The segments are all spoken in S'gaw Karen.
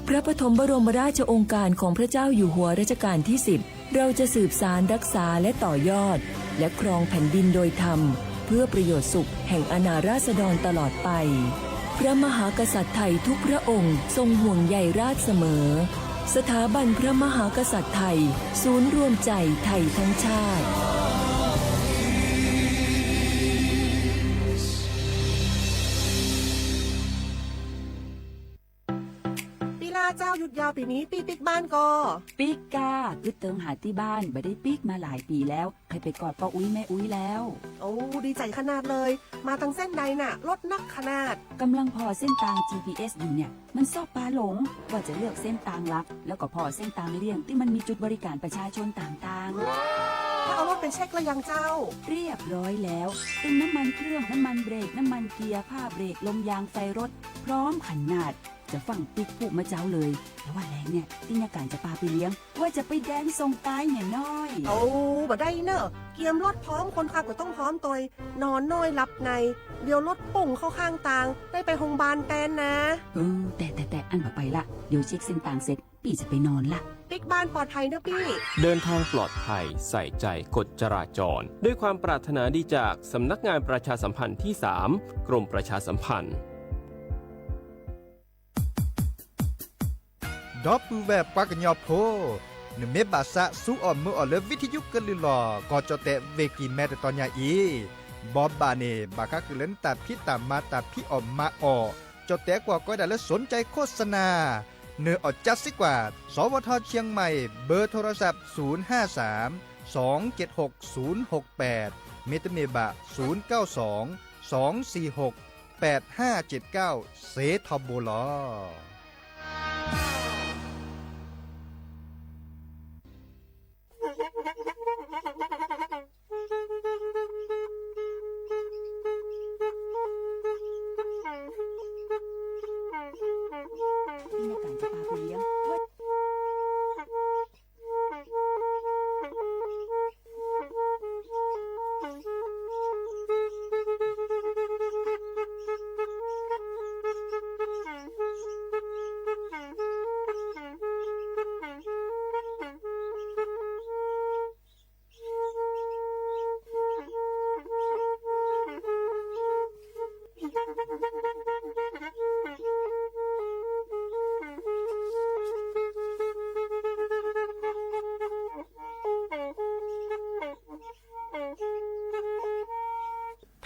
พระปฐมบรมราชโองการของพระเจ้าอยู่หัวรัชกาลที่สิบ เราจะสืบสานรักษาและต่อยอด และครองแผ่นดินโดยธรรม เพื่อประโยชน์สุขแห่งอาณาราษฎรตลอดไป พระมหากษัตริย์ไทยทุกพระองค์ทรงห่วงใยราชเสมอ สถาบันพระมหากษัตริย์ไทย ศูนย์รวมใจไทยทั้งชาติ พี่ล่าเจ้า หยุดยาวปีนี้ ปี้ปิ๊กบ้านก่อ ปิ๊กก้า กึ๊ดเติงหาตี้บ้าน บ่ได้ปิ๊กมาหลายปีแล้ว เคยไปกอดป้าอุ๊ยแม่อุ๊ยแล้ว โอ้ ดีใจขนาดเลย มาทางเส้นใดน่ะ รถนักขนาด กำลังผ่อเส้นตาง จีพีเอส อยู่เนี่ย มันชอบปาหลง ว่าจะเลือกเส้นตางหลัก แล้วก็ผ่อเส้นตางเลี่ยงที่มันมีจุดบริการประชาชนต่างๆ ถ้าเอารถไปเช็คแล้วยังเจ้า เรียบร้อยแล้ว ตึงน้ำมันเครื่อง น้ำมันเบรก น้ำมันเกียร์ ผ้าเบรก ลมยาง ไฟรถ พร้อมขนาด จะฟั่งปิ๊กพูดมะเจ้าเลย แต่ว่าแลงเนี่ย ตี้ยาก๋านจะปาไปเลี้ยง ว่าจะไปแดนส่งก๊ายเหียน้อย โอ้ บ่ได้เนอะ เกียมรถพร้อม คนขับก็ต้องพร้อมตวย นอนน้อยหลับใน เดี๋ยวรถปุ่งเข้าข้างตาง ได้ไปโรงพยาบาลแทนนะ เออ แต่ แต่ แต่ อั้นบ่ไปละ เดี๋ยวเช็คเส้นตางเสร็จ ปี้จะไปนอนละ ปิ๊กบ้านปลอดภัยเนอะปี้ เดินทางปลอดภัย ใส่ใจกฎจราจร ด้วยความปรารถนาดีจากสำนักงานประชาสัมพันธ์ที่สาม กรมประชาสัมพันธ์ ဒီပုၢ်ဝဲၢ်ပှၤကညီဖိ, နမ့ၢ်ဘၣ်သးဆူအီၣ်မုာ်အီၣ်လၢ ဝံထယုကလုၢ်လီၤ ကီၢ်ကၠီၣ်တဲၣ် ဝ့ၢ်ကံၢ်မဲ တတီၤညါအံၤ, ဘီဘၣ်န့ၣ် ဘၣ်ဃးဃုာ်လၢနတၢ်ဖံးတၢ်မၤ တၢ်ဖံးအီၣ်မၤအီၣ်, ကၠီၣ်တဲၣ်ကွၢ်ကီဒၣ်လၢ สนใจโฆษณา နအီၣ်ကၠါစ့ကွၢ် สวท เชียงใหม่ เบอร์โทรศัพท์ ศูนย์ห้าสาม สองเจ็ดหก ศูนย์หกแปด မ့တမ့ၢ်ဘၣ် ศูนย์เก้าสอง สองสี่หก แปดห้าเจ็ดเก้า စ့ထီဘိလီၤ.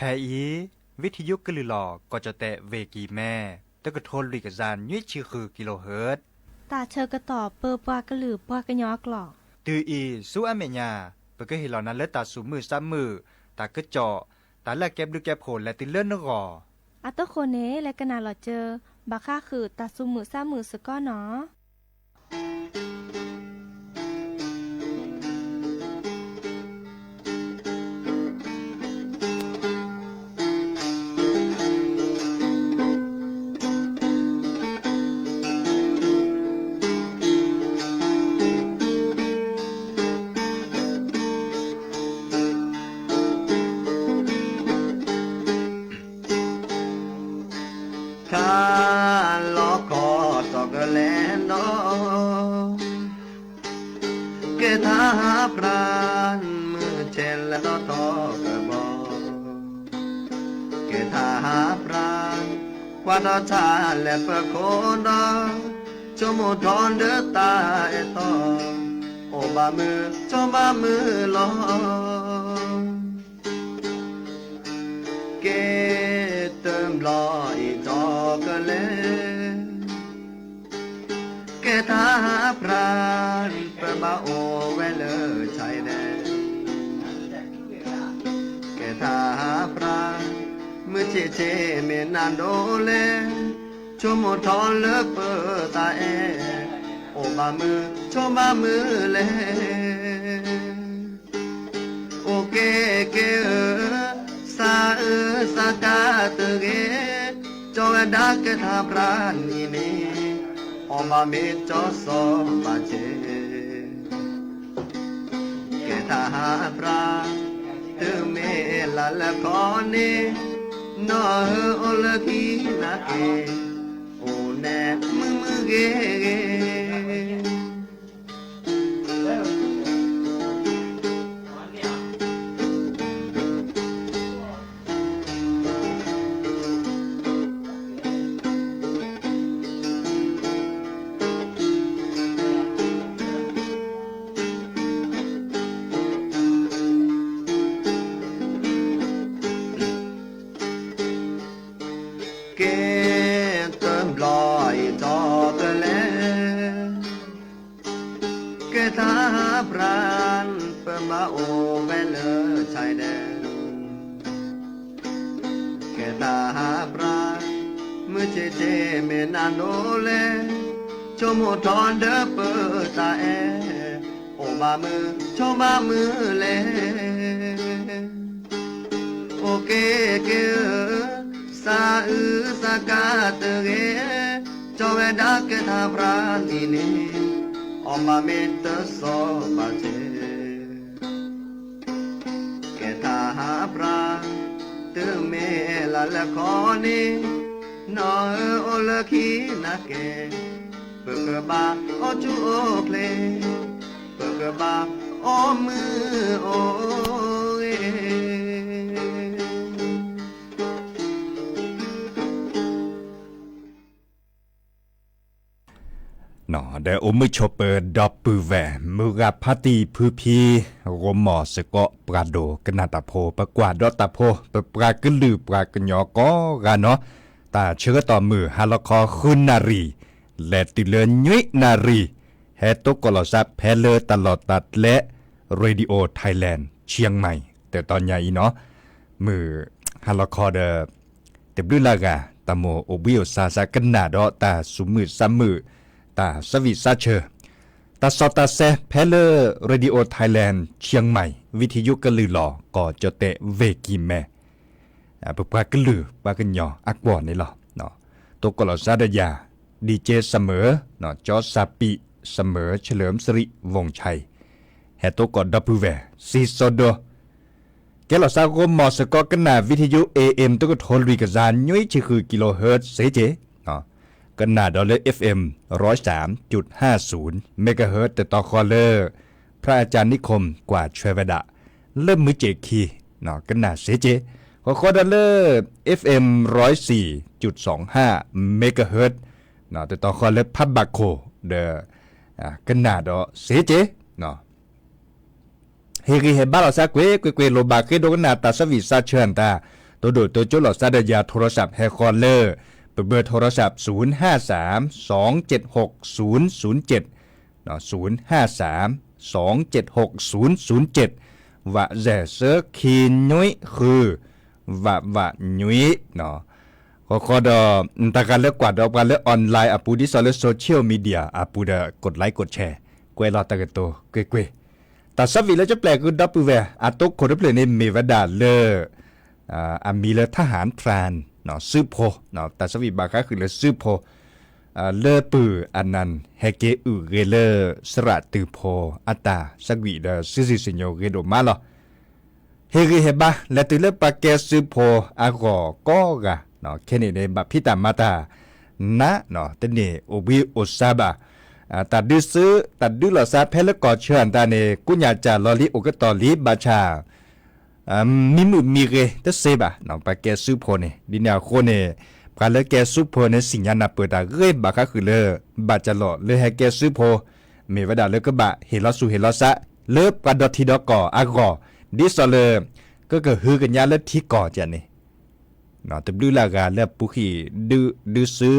ဖဲအံၤ ဝံထယုကလုၢ်လီၤ ကီၢ်ကၠီၣ်တဲၣ် ဝ့ၢ်ကံၢ်မဲ တကထိလွံၢ်ကယၤ နွံဆံဃု kilohertz တၢ်ဆၢကတီၢ်ပၢပှၤကလုာ်ပှၤကညီကျိာ်, တုၤအံၤဆူအမဲာ်ညါ ပကဟ့ၣ်လီၤနၤလၢတၢ်သူၣ်မုာ်သးမုာ်, တၢ်ကစီၣ်, တၢ်လၢအကဲဘျုးကဲဖှိၣ်လဲၤတုၤလၢနဂီၢ် အသကိးန့ၣ် လဲၤကနၣ်လီၤစၢၤ ဘၣ်ဃးဃုာ်တၢ်သူၣ်မုာ်သးမုာ်စ့ၢ်ကီးနီၤ. ခါလီၤခီၣ်တီၢ်ကလဲၤနီၤ, ကဲထါပြၢ် မုၢ်ဆဲးလဲၤဒီးထီၣ်ကဘီ, ကဲထါပြၢ် ကွၢ်ထီၣ်ဆၣ်လဲၤပၢၤခိၣ်ဒီး, ဆိကမိၣ်ထီၣ်လၢတၢ်အဲၣ်တီ, အိၣ်ဘၣ်မုာ်ဆိကမိၣ်ဘၣ်မုာ်လီၤ. ကဲတဘျီအံၤတီၢ်ကလဲၤ, ကဲထါပြၢ် ပဘၣ်အိၣ်ဝဲလၢ ชายแดน, ကဲထါပြၢ် မုၢ်ဆ့ၣ်ဆ့ၣ်မ့ၢ်နၤဒိးလဲၣ်, ဆိကမိၣ်ထီၣ်လၢပတၢ်အဲၣ်, အိၣ်ဘၣ်မုာ်ဆိကမိၣ်ဘၣ်မုာ်လဲၣ်. အိၣ်က့ၤက့ၤဧၢ, စးအၢစးကါတဂ့ၤ, ကၠီဝဲဒၣ်ကဲထါပြၢ်နံၤန့ၣ်, အီၣ်ဘၣ်မ့ၤကၠီစီၤဘၣ်ဆ့, ကဲထါပြၢ် တုၤမ့ၢ်လါလဲၤခီန့ၣ်, နီၢ်ဧၢအိၣ်လၢခံနၤက့ၤ, အိၣ်နဲမုာ်မုာ် ဂ့ၤဂ့ၤ ကဲ တဘျီအံၤဒီးတလဲၤ ကဲထါပြၢ် ပဘၣ်အိၣ်ဝဲလၢ Thailand ကဲထါပြၢ် မုၢ်ဆ့ၣ်ထံးမ့ၢ်နၤဒိးလဲၣ် ဆိကမိၣ်ထီၣ်ဒီးပတၢ်အဲၣ် အိၣ်ဘၣ်မုာ် ဆိကမိၣ်ဘၣ်မုာ်လဲၣ် အိၣ်က့ၤက့ၤဧၢ, စးအုးစးကါတဂ့ၤ, ကၠီဝဲဒၣ်ကဲထါပြၢ်လံန့ၣ်, အီၣ်မးမ့ၢ်တစီၤဘၣ်စ့ၢ်, ကဲထါပြၢ်, တုၤမ့ၢ်လါလၢခီန့ၣ်, နီၢ်ဧၢအိၣ်လၢခံနၤက့ၤ, ပကဘၣ်အိၣ်ဆူၣ်အိၣ်ချ့, ပကဘၣ်အိၣ်မုာ်အိၣ်ဂ့ၤ ဒီးအိၣ်မုာ်ဆိးပၢၤဒီပုၢ်ဝဲၢ် မုၢ်ဂၤဖါတံၢ်ဖုဖံ, ဂီၤမီၢ်စ့ၢ်ကီးပှၤဒိကနၣ်တၢ်ဖိ, ပကွၢ်ဒီးတၢ်ဖိ, ပပှၤကလုာ်ပှၤကညီကိးဂၤနီၤ, တၢ်ဆၢကတီၢ်မုၢ်ဟါလီၤခီဃုနၣ်ရံၣ်, လဲၤတုၤလၢနွံနၣ်ရံၣ်, ဟဲတိကိးလီၤစၢ်ဖဲလၢတၢ်လီၢ်တၢ်ကျဲ Radio Thailand เชียงใหม่ တၢ်တီညါအံၤနီၤ, မုၢ်ဟါလီၤခီဒီး တဘျုးလၢ်ဂၤ တၢ်မိၣ်အိၣ်ဘှံးအိၣ်စါစး ကနၣ်ဒီးတၢ်စူၤမုာ်စးမုာ်, တၢ်ဆၢဝံၣ်စးဆၢ, တၢ်စီတၢ်ဆဲဖဲလၢ Radio Thailand เชียงใหม่ ဝံထယုကလုၢ်လီၤ ကီၢ်ကၠီၣ်တဲၣ်ဝ့ၢ်ကံၢ်မဲ, ပပှၤကလုာ်ပှၤကညီအကွီၢ်န့ၣ်လီၤ. တိကိးလီၤစၢ်ဒီးယၤ DJ Summer, ကၠီစၢ်ပံး Summer เฉลิมสิริวงศ์ชัย, ဟဲတိကိးဒီပုၢ်ဝဲၢ် စံးစိၤဒိ ကဲလီၤစၢ်ဂီၤမီၢ်စ့ၢ်ကီးကနၣ် ဝံထယု AM တကထိလွံၢ်ကယၤနွံဆံဃု kilohertz စ့ၢ်ကီး, ကနၣ်ဒီးလၢ FM ร้อยสามจุดห้าศูนย์ megahertz တတီၤဃီလၢ พระอาจารย์นิคม ကွၢ်ဆွဲဝဲဒၣ် လၢမုၢ်စ့ၢ်ခံ ကနၣ်စ့ၢ်ကီး, ဃီဃီဒီးလၢ FM ร้อยสี่จุดสองห้า megahertz တတီၤဃီလၢဖးဘၣ်ခိၣ်ဒီး ကနၣ်ဒီးစ့ၢ်ကီး ဟ့ၣ်ဂံၢ်ဟ့ၣ်ဘါလီၤစၢ်ကွ့ၢ်ကွ့ၢ်ကွ့ၢ် လိၣ်ဘၣ်ဃ့ဒိကနၣ်တၢ်ဆၢဝံၣ်စးဆၢတၢ်, တိဒိၣ်တိကၠိလီၤစၢ်ဒီးယၤ โทรศัพท์ ဟဲဃီလၢ ပဘၢ โทรศัพท์ ศูนย์ห้าสาม สองเจ็ดหก ศูนย์ศูนย์เจ็ด, ศูนย์ห้าสาม สองเจ็ดหก ศูนย์ศูนย์เจ็ด, ဝးစဲး ဆၢခံနွံဃု ဝးဝးနွံ, ဃီဃီဒီး တၢ်ဂၤလၢကွၢ်ဒီးပှၤလၢ online အပူၤ ဒ်သိးလၢ social media အပူၤဒီး กดไลค์ กดแชร์ ကွဲးလီၤတၢ်ကတိၤကွ့ၢ်ကွ့ၢ်, တၢ်ဆၢဝံၣ်လၢကပျဲၢ်ဃုာ်ဒီပုၢ်ဝဲၢ် အတိခိၣ်တဖျၢၣ်န့ၣ် မ့ၢ်ဝဲဒၣ်လၢ အမံၤလၢ ทหารพราน စုဖိ, တၢ်ဆၢဝံၣ်ဘၣ်ဃးဃုာ်လၢစုဖိ လၢပုၢ်အနၢ်ဟဲက့ၤအုၣ်ဂ့ၤလၢ စရးတုၤဖိအတၢ်ဆၢဝံၣ်ဒီး စုစုစညိဂ့ၤဒိၣ်မးလီၤ. ဟ့ၣ်ဂံၢ်ဟ့ၣ်ဘါ လဲၤတုၤလၢပှၤကဲစုဖိအဂီၢ်ကိးဂၤ, ခဲန့ၣ်န့ၣ် ဘၣ်ဖံးတၢ်မၤတၢ်နး, တန့ၢ်အိၣ်ဘှံးအိၣ်စါဘၣ်, တၢ်ဒုးစု တၢ်ဒုးလီၤစၢ်ဖဲလၢကီၢ်ဆၢအတၢ်န့ၣ် ကူညၣ်စၢ်လီၤလံအိၣ်ကတီၢ်လံဘၣ်ဆၣ် မံမုာ်မံဂ့ၤတစ့ဘၣ်, ပှၤကဲစုဖိန့ၣ် ဒ်န့ၣ်အဃိန့ၣ် ပှၤလၢကဲစုဖိန့ၣ် စံၣ်ညါနၢ်ပၢၢ်တၢ်ဂ့ၤဘၣ်ဃးဃုာ်လၢ ဘၣ်စၢ်လီၤလၢဟဲကဲစုဖိ, မ့ၢ်ဝဲဒၣ်လၢကဘၣ်ဟ့ၣ်လီၤဆူၣ်ဟ့ၣ်လီၤစး လၢပှၤဒီထံဒီကီၢ်အဂီၢ်, ဒ်သိးလၢ ကကဟုကညးလၢထံကီၢ်ကန့ၣ်, တဘျုးလၢ်ဂၤလၢအပူၤဃံၢ်ဒုးစု,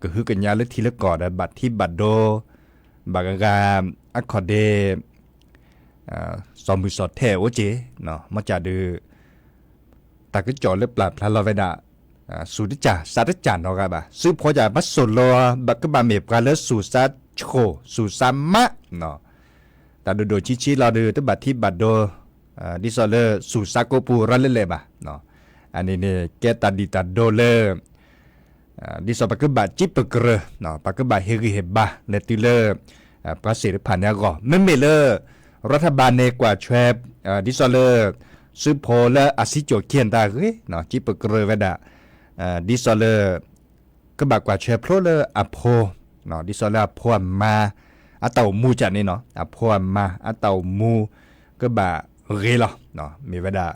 ကဟုကညးလၢထံလၢကီၢ်ဒီး ဘၣ်ထံဘၣ်ဒိ, ဘၣ်ဂၤဂၤ အခီၣ်ဒ့ စီၤမုၢ်စီၤထဲအိၣ်က့ၤ, မ့ၢ်ကဒုး တၢ်ကစီၣ်လၢပျၢ်ဖျါလီၤဝဲဒၣ်, စူၤတစၢ် စးတစၢ်နီတဂၤဘၣ်, စုဖိယၤဘၣ်စိၢ်လီၤ, ကဘၣ်မ့ၢ်ပှၤလၢစူၤစးဆိၣ် စူၤစးမး, တၢ်ဒိၣ်ဒိၣ်ဆံးဆံးလီၤဒီး တဘၣ်ထံဘၣ်ဒိ, ဒ်သိးလၢစူၤစးကိးပူၤရၤလၢလဲၣ်ဘၣ်, အန့ၣ်န့ၣ် ကဲတၢ်ဒံၣ်တၢ်ဒိလၢ ဒ်သိးပကဘၣ်စံးပကြၢး, ပကဘၣ်ဟ့ၣ်ဂံၢ်ဟ့ၣ်ဘါ လဲၤတုၤလၢ ပှၤသ့ၣ်တဖၣ်န့ၣ်အဂီၢ်, မ့မ့ၢ်လၢ รัฐบาลန့ၣ်ကွၢ်ဆွဲ, ဒ်သိးလၢ စုဖိလၢအစံကၠိၣ်ခံတၢ်ဂ့ၤ, စံးပကြၢးဝဲဒၣ်, ဒ်သိးလၢ ကဘၣ်ကွၢ်ဆၢဖျိလၢအဖိ, ဒ်သိးလၢအဖိအမါ အတၢ်အိၣ်မူကန့ၣ်နီၤ, အဖိအမါအတၢ်အိၣ်မူ ကဘၣ်ဂ့ၤလီၤ. မ့ၢ်ဝဲဒၣ်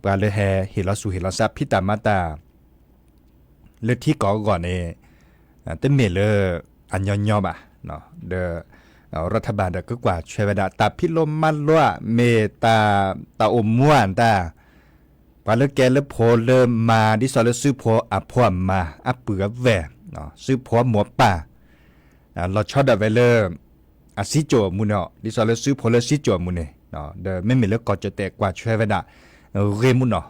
ပှၤလၢဟဲဟ့ၣ်လီၤဆူၣ်ဟ့ၣ်လီၤစး ဖံးတၢ်မၤတၢ် လၢထံကီၢ်အဂီၢ်န့ၣ် တမ့ၢ်လၢအညီညီဘၣ်, ဒီး ရထဘၣ်ဒီးကကွၢ်ဆၢဝဲဒၣ် တၢ်ဖံးလိမၤလိမ့ၢ်တၢ် တၢ်အိၣ်မူအတၢ် ပှၤလၢကဲလၢဖိလၢမါ ဒ်သိးလၢစုဖိအဖိအမါ အပုၢ်အဝဲၢ် စုဖိအမိၢ်အပၢ် လီၤဆီဒၣ်ဝဲလၢ အစံကၠိၣ်အမူန့ၣ်, ဒ်သိးလၢစုဖိလၢစံကၠိၣ်အမူန့ၣ်, ဒီးမ့မ့ၢ်လၢကီၢ်ကၠီၣ်တဲာ်ကွၢ်ဆၢဝဲဒၣ် ဂ့ၤမူနီၤ.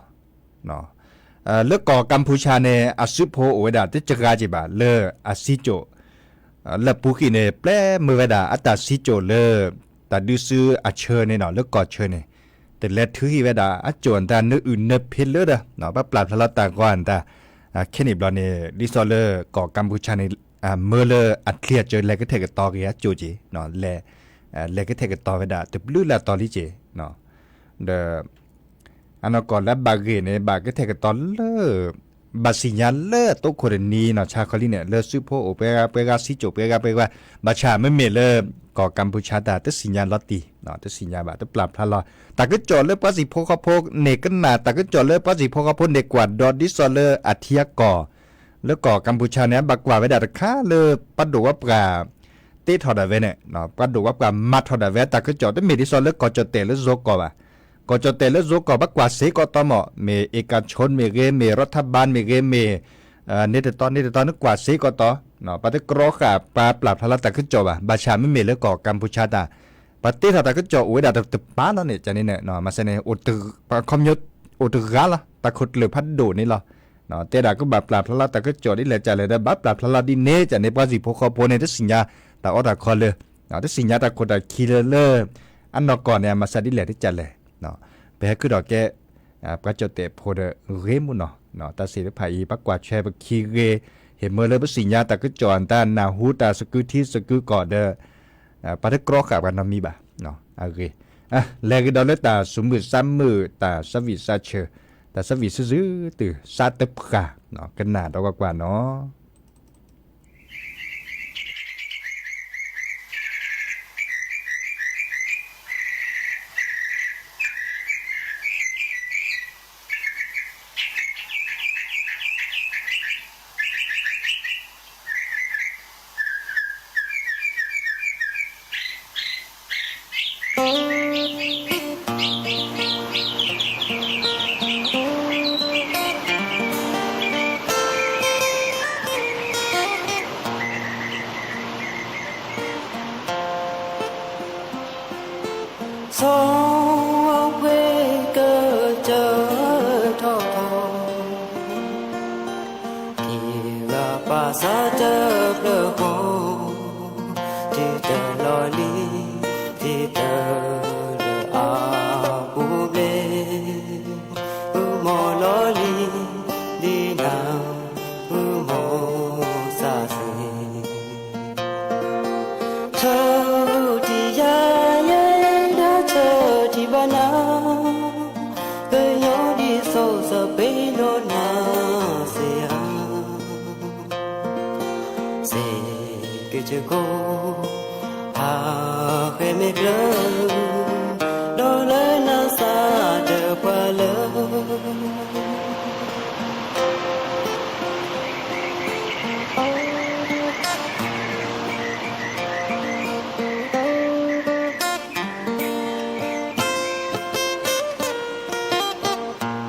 လၢကီၢ်ကမ်ပူၤကၠါန့ၣ် အစုဖိအိၣ်ဝဲဒၣ်တစှၤက့ၤဘၣ်လၢအစံကၠိၣ်, လၢပူၤကွံာ်န့ၣ် ပျဲမၢဝဲဒၣ်အတၢ်စံကၠိၣ်လၢ တၢ်ဒုးစုအဆၢန့ၣ်နီၤ, လၢကီၢ်ဆၢန့ၣ် တလဲၤထုးဟံၣ်ဝဲဒၣ်အကၠိၣ်အတၢ်နၢအုၣ်နၢဖ့လၢဒီး ဘၣ်ပျၢ်ဖျါလီၤတၢ်ဂီၤအတၢ် ခဲန့ၣ်ဘျီန့ၣ် ဒ်သိးလၢကီၢ်ကမ်ပူၤကၠါန့ၣ် မၢလၢအချံအစၢၤ လဲၤကထဲၣ်ကတီၤက့ၤအကၠိၣ်က့ၤ, လဲၤကထဲၣ်ကတီၤဝဲဒၣ်တဘျုးလၢအတီၤလံက့ၤ, ဒီး အနီၢ်ကီၢ်လၢအဘၣ်ဂ့ၤန့ၣ် ဘၣ်ကထဲၣ်ကတီၤလၢ ဘၣ်သ့ၣ်ညါလၢအတိခိၣ်တနံၤနီၤ, ဆါခီလံန့ၣ် လၢစုဖိအိၣ်ပှဲၤဂၤပှဲၤဂၤ စံကၠိၣ်ပှဲၤဂၤပှဲၤဂၤ, ဘၣ်ဆၣ်မ့မ့ၢ်လၢ ကီၢ်ကမ်ပူၤကၠါတၢ် တသ့ၣ်ညါလီၤတံၢ်, တသ့ၣ်ညါဘၣ် တပျၢ်ဖျါလီၤ, တၢ်ကစီၣ်လၢပှၤဟံၣ်ဖိဃီဖိန့ၣ် ကနၣ်တၢ်ကစီၣ်လၢပှၤဟံၣ်ဖိဃီဖိန့ၣ် ကွၢ်ဒီးဒ်သိးလၢအထံအကီၢ်, လၢကီၢ်ကမ်ပူၤကၠါန့ၣ် ဘၣ်ကွၢ်ဝဲဒၣ်တခါလၢ ပှၤဒိၣ်ဝဲပှၤ တ့ထီၣ်ဒၣ်ဝဲန့ၣ်, ပှၤဒိၣ်ဝဲပှၤမၤထီၣ်ဒၣ်ဝဲ တၢ်ကစီၣ်တမ့ၢ်ဒ်သိးလၢကီၢ်ကၠီၣ်တဲာ်လၢယိၤကီၢ်ဘၣ်, ကီၢ်ကၠီၣ်တဲာ်လၢယိၤကီၢ် ဘၣ်ကွၢ်စ့ၢ်ကီးတီမး, မ့ၢ် เอกชน မ့ၢ်ဂ့ၤ မ့ၢ် รัฐบาล မ့ၢ်ဂ့ၤ မ့ၢ် န့ၣ်တတီၤန့ၣ်တတီၤ နကွၢ်စ့ၢ်ကီးတီ, ပှၤတကြီဃာ်ပှၤပျၢ်ဖျါလီၤတၢ်ကစီၣ်ဘၣ်, ဘၣ်ဆၣ်မ့မ့ၢ်လၢကီၢ်ကမ်ပူၤကၠါတၢ် ပှၤတ့ထီၣ်တၢ်ကစီၣ်အိၣ်ဝဲဒၣ်တပၤလီၤန့ၣ် ကန့ၣ်န့ၣ် မၤစၢၤန့ၣ် အိၣ်တဂၤလီၤ တၢ်ခိၣ်ကျၢၢ်ဖးဒိၣ်န့ၣ်လီၤ, တဲဒၣ်ကဘၣ်ပျၢ်ဖျါလီၤ တၢ်ကစီၣ်ဒ်လဲၣ်ကလဲၣ်ဒီး ဘၣ်ပျၢ်ဖျါလီၤဒ်န့ၣ် ကန့ၣ် ပှၤဟံၣ်ဖိဃီဖိန့ၣ် တသ့ၣ်ညါတၢ်အီၣ်တၢ်ခီလၢ တသ့ၣ်ညါတၢ်ခိၣ်တၢ်ခံလၢလၢ အနီၢ်ကီၢ်န့ၣ် အမၤစၢၤဒ်လဲၣ်ဒ်လဲၣ်, ပဟဲခုၣ်ထီၣ်ကဲ ပှၤကၠီၣ်တဲာ်ဖိဒီးဂ့ၤမူနီၤ, တၢ်သ့ၣ်တဖၣ်အံၤ ပှၤကွၢ်ထွဲပခံဂ့ၤ, ဟ့ၣ်မၢလၢပသ့ၣ်ညါတၢ်ကစီၣ်အတၢ်နၢ်ဟူတၢ်သကုၤထံသကုၤကီၢ်ဒီး ပှၤတကြီဃာ်ပှၤနီတမံၤဘၣ်, အဂ့ၤ, လဲၤကဒီးလၢတၢ်သူၣ်မုာ်သးမုာ် တၢ်သးဝံၣ်သးဆၢ, တၢ်သးဝံၣ်စုာ်စုာ်တုၤသးတဖျၢၣ်, ကနၣ်ဒီးကွၢ်ကွၢ်နီၤ. ဆီအပှ့ၤကစၢၢ်ထီၣ်ထီၣ်, ခံဂၤပာ်စၢ်တဖျၢၣ်ဃီ, တုၤတလီၤလံၤ, တုၤတလၢအပူၤဘျဲၣ်, ဃုမီၤလီၤလံၤ, ဒ်နၤ ဃုမီၤစၢ်သ့ၣ် ဆၢထံယၤယဲ ဒီးဆၢထံဘၣ်နၤ, ကညီဒ်စိၤစပ့ၤဒိၣ်နၤစ့ဧါ, စ့က့ကၠိခိၣ် ဟးဃဲမ့ၢ်ကျၢၤ, ဒီးလၢနၤစၢ်တပှၤလၢ နီၢ်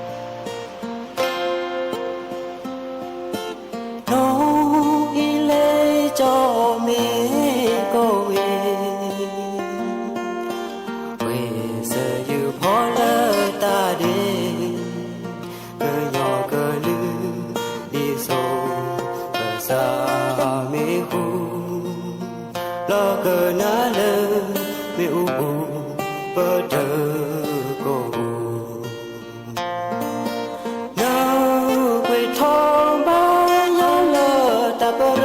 အံၤလဲၤကၠီမ့ၢ်ကီၢ်ဝ့ၢ်, ဝ့ၢ်စၢၤယုၢ်ဖီလၢတၢ်ဒ့, ကညီကလုာ် ဒ်စိၤကစၢ်မ့ၢ်ဃူ, လီၤကနၣ်လၢ မ့ၣ်အူပူၤ ပတၢ်ကိၢ် နကွၢ်ထီၣ်ဘါယွၤလၢတၢ်ပရၢ,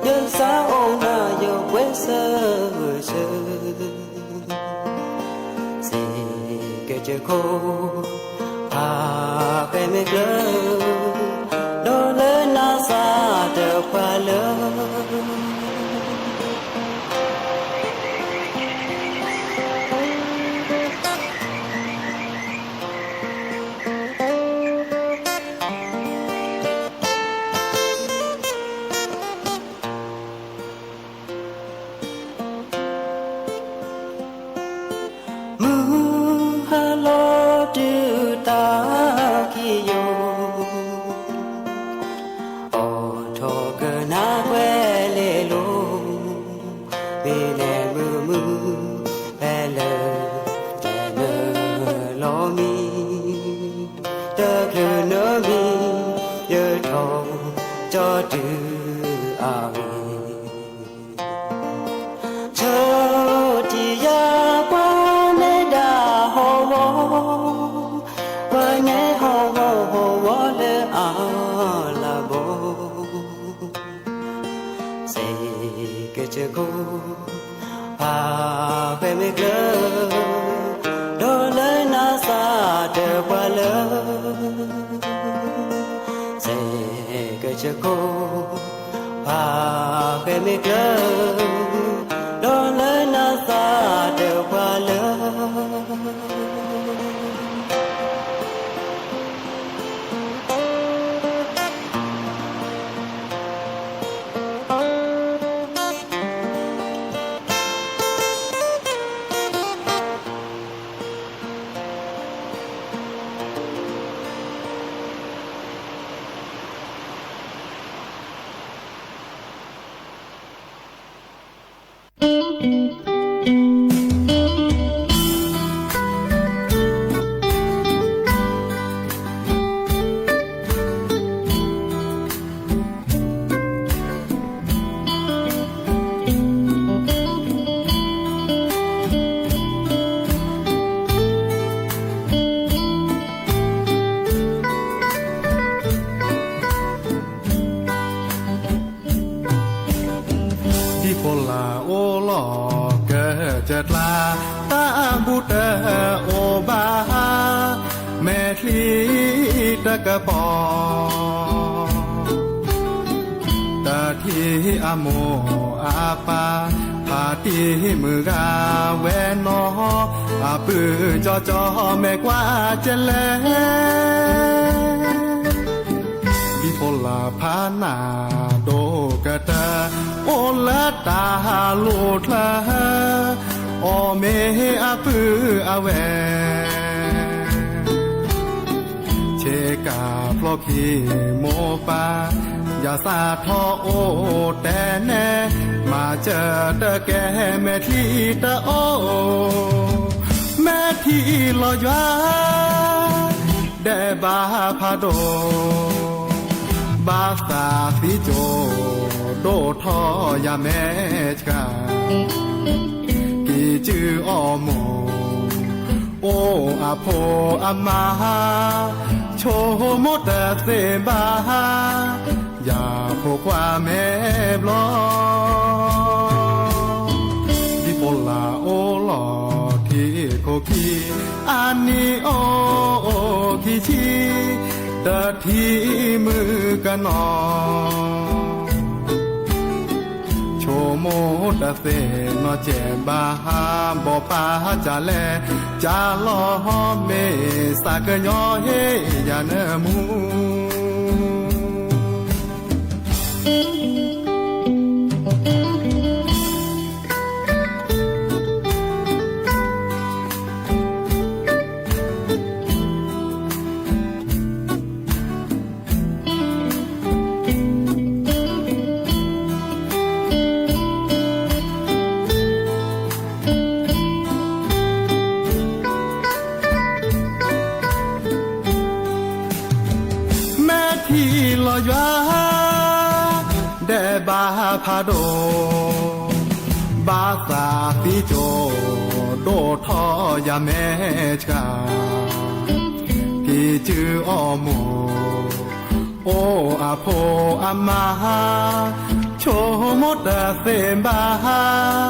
ယသးအိၣ်နၤယပှဲၤဆၢဂၢၢ်ဆၢ, စ့က့ကၠိခိၣ် ဟးဃဲမ့ၢ်ကျၢၤ ပှၤလၢ မုၢ်ဟါလီၤတုၤတၢ်ခံယိာ်, အိးထီၣ်ကနၣ်ကွဲၤလ့လိၤ, မ့ၢ်လဲၤမုာ်မုာ်ဖဲလၢာ် တနၢၤလီၤမံ, တချုးနၢၤမံ, ယထီၣ်ကၠီတုၤအဂ့ၢ် ဆိၣ်တံၢ်ယၤပှၤနဲဒၣ်ဟီၣ်ဝီ, ပှၤနဲဟီၣ်ဝီဟီၣ်ဝီလၢအလၤဘီ, စဲးကဲးကၠၢခိၣ် ဖးဃဲမ့ၢ်ကျၢၤ, ဒီးလၢနၤသးတပှၤလၢ စဲးကဲးကၠၢခိၣ် ဖးဃဲမ့ၢ်ကျၢၤ, ဒီးလၢနၤသးတပှၤလၢ ဒ်ဖိလၢ်အိၣ်လီၤ ကစၢၢ်ကျါ တၢ်ဘူၣ်တအိၣ်ဘၣ်, မဲာ်ချံတကပီၤ, တထံၣ်အမိၢ်အပၢ်, ဖါတံၢ်မုၢ်ဂၤဝဲနီၤ, အပုၢ်ကၠီကၠီမဲာ်ကွၢ်ကလဲၣ် ဒ်ဖိလၢ်ဖးနၢ်ဒိၣ်ကတၢၢ်, အိၣ်လၢတၢ်လိၣ်ချၢ, အီၣ်မ့ၢ်အပုၢ်အဝဲၢ်, ဆ့ကၤဖျိခံမိၢ်ပၢ်, ယၤစးထီၣ်အိၣ်တဲနဲ, မၤစၢၤတကဲမဲာ်ချံတအိၣ်, မဲာ်ထံလီၤယွၤ ဒဲးဘးဖးဒိၣ်, ဘၣ်သးသံကၠိဒိၣ်ထီၣ်ယၤမဲာ်ဆှး, ကံၢ်စုအီၣ်မိၢ်, အိၣ်အဖိအမါ, ဆိကမိၣ်တသ့ဘၣ်, ယၤဖိခွါမဲာ်ဘျီၣ် ဒ်ဖိလၢ်အိၣ်လီၤထံခိၣ်ခံ, အနံၣ်အိၣ်ခံဆံ, တထံၣ်မုၣ်ကနီၤ, ဆိကမိၣ်တသ့နီၢ်ကဲးဘၣ်, ဘီၣ်ပၢ်ကလဲၣ်, ကလီၤမ့ၢ်သးကညီၤဟ့ၣ်ယၤနၢမူ မဲာ်ထံလီၤယွၤ ဒဲးဘးဖးဒိၣ်, ဘၣ်သးသံကၠိဒိၣ်ထီၣ်ယၤမဲာ်ဆှး, ကံၢ်စုအီၣ်မိၢ်, အိၣ်အဖိအမါ, ဆိကမိၣ်တသ့ဘၣ်,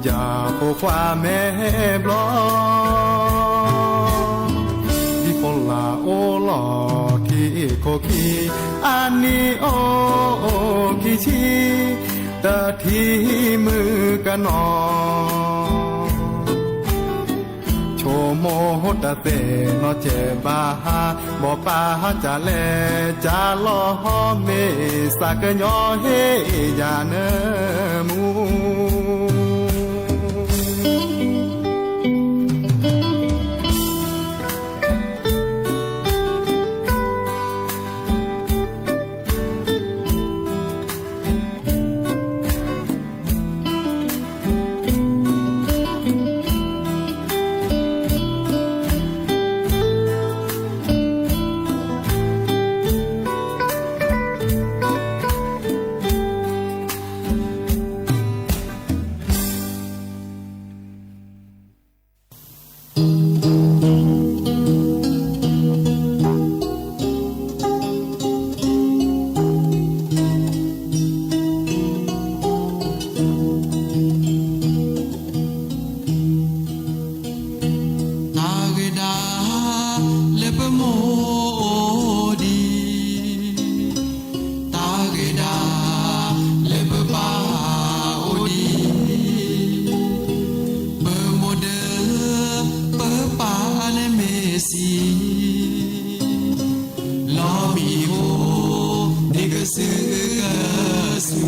ယၤဖိခွါမဲာ်ဘျီၣ်, ဒ်ဖိလၢ်အိၣ်လီၤထံခိၣ်ခံ, အနံၣ်အိၣ်ခံ ဆံ တထံၣ်မုၢ်ကနီၤ ဆိကမိၣ်တသ့ၣ်နီၣ်ကဲဘၣ်ဟါ ဘီၣ်ပၢ်ဟါကလဲၣ် ကလီၤဟီမ့ၢ်စးကညီဟ့ၣ်ယၤနၢမူတၢ်ဂ့ၤဒၣ် လၢပမိၢ်အိၣ်ဒံး, တၢ်ဂ့ၤဒၣ် လၢပပၢ်အိၣ်ဒံး, ပမိၢ်ဒီး ပပၢ်န့ၣ်မ့ၢ်ဆံး လီၤမံၤအိၣ် ဒ်ကစုကစုအံၤ,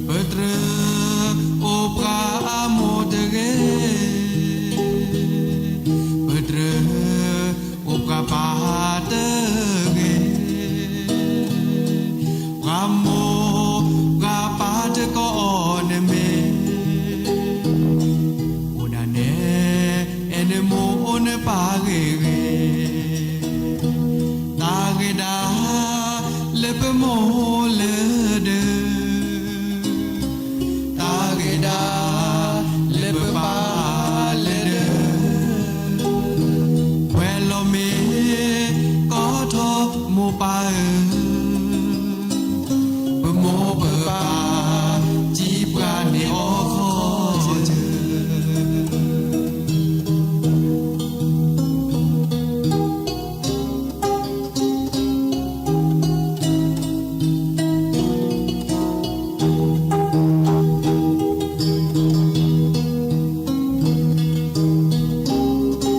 ပတြၢၤအိၣ်ပှၤအမိၢ်တဂ့ၤ, ပတြၢၤအိၣ်ပှၤပၢ်တဂ့ၤ, ပှၤမိၢ်ပှၤပၢ်တကိးအီၤန့ၣ်မ့ၢ် အိၣ်ဒၣ်နဲ အဲၣ်နမိၢ်အိၣ်နပၢ်ဂ့ၤဂ့ၤ, တၢ်ဂ့ၤဒၣ် လၢပမိၢ်လၢဒၢး, တၢ်ဂ့ၤဒၣ် လၢပပၢ်လၢဒၢး, ပှဲၤလီၤမ့ၢ်ကီထီၣ်မိၢ်ပၢ်ဧၢ, ပမိၢ်ပပၢ် စံးပှၤန့ၢ်အီၤခီဆၢ ပတြၢၤအိၣ်ပှၤအမိၢ်တဂ့ၤ, ပတြၢၤအိၣ်ပှၤပၢ်တဂ့ၤ, ပှၤမိၢ်ပှၤပၢ်တကိးအီၤန့ၣ်မ့ၢ် အိၣ်ဒၣ်နဲ အဲၣ်နမိၢ်အိၣ်နပၢ်ဂ့ၤဂ့ၤ,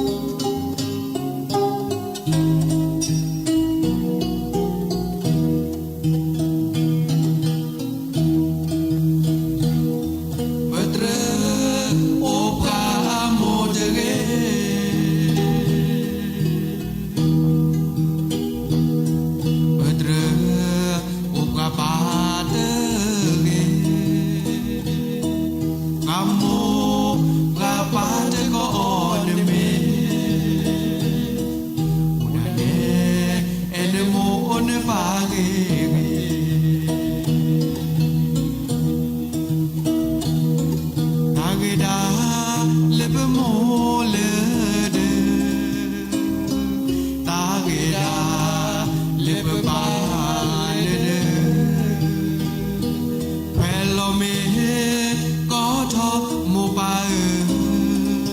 တၢ်ဂ့ၤဒၣ် လၢပမိၢ်လၢဒၢး, တၢ်ဂ့ၤဒၣ် လၢပပၢ်လၢဒၢး, ပှဲၤလီၤမ့ၢ်ကီထီၣ်မိၢ်ပၢ်ဧ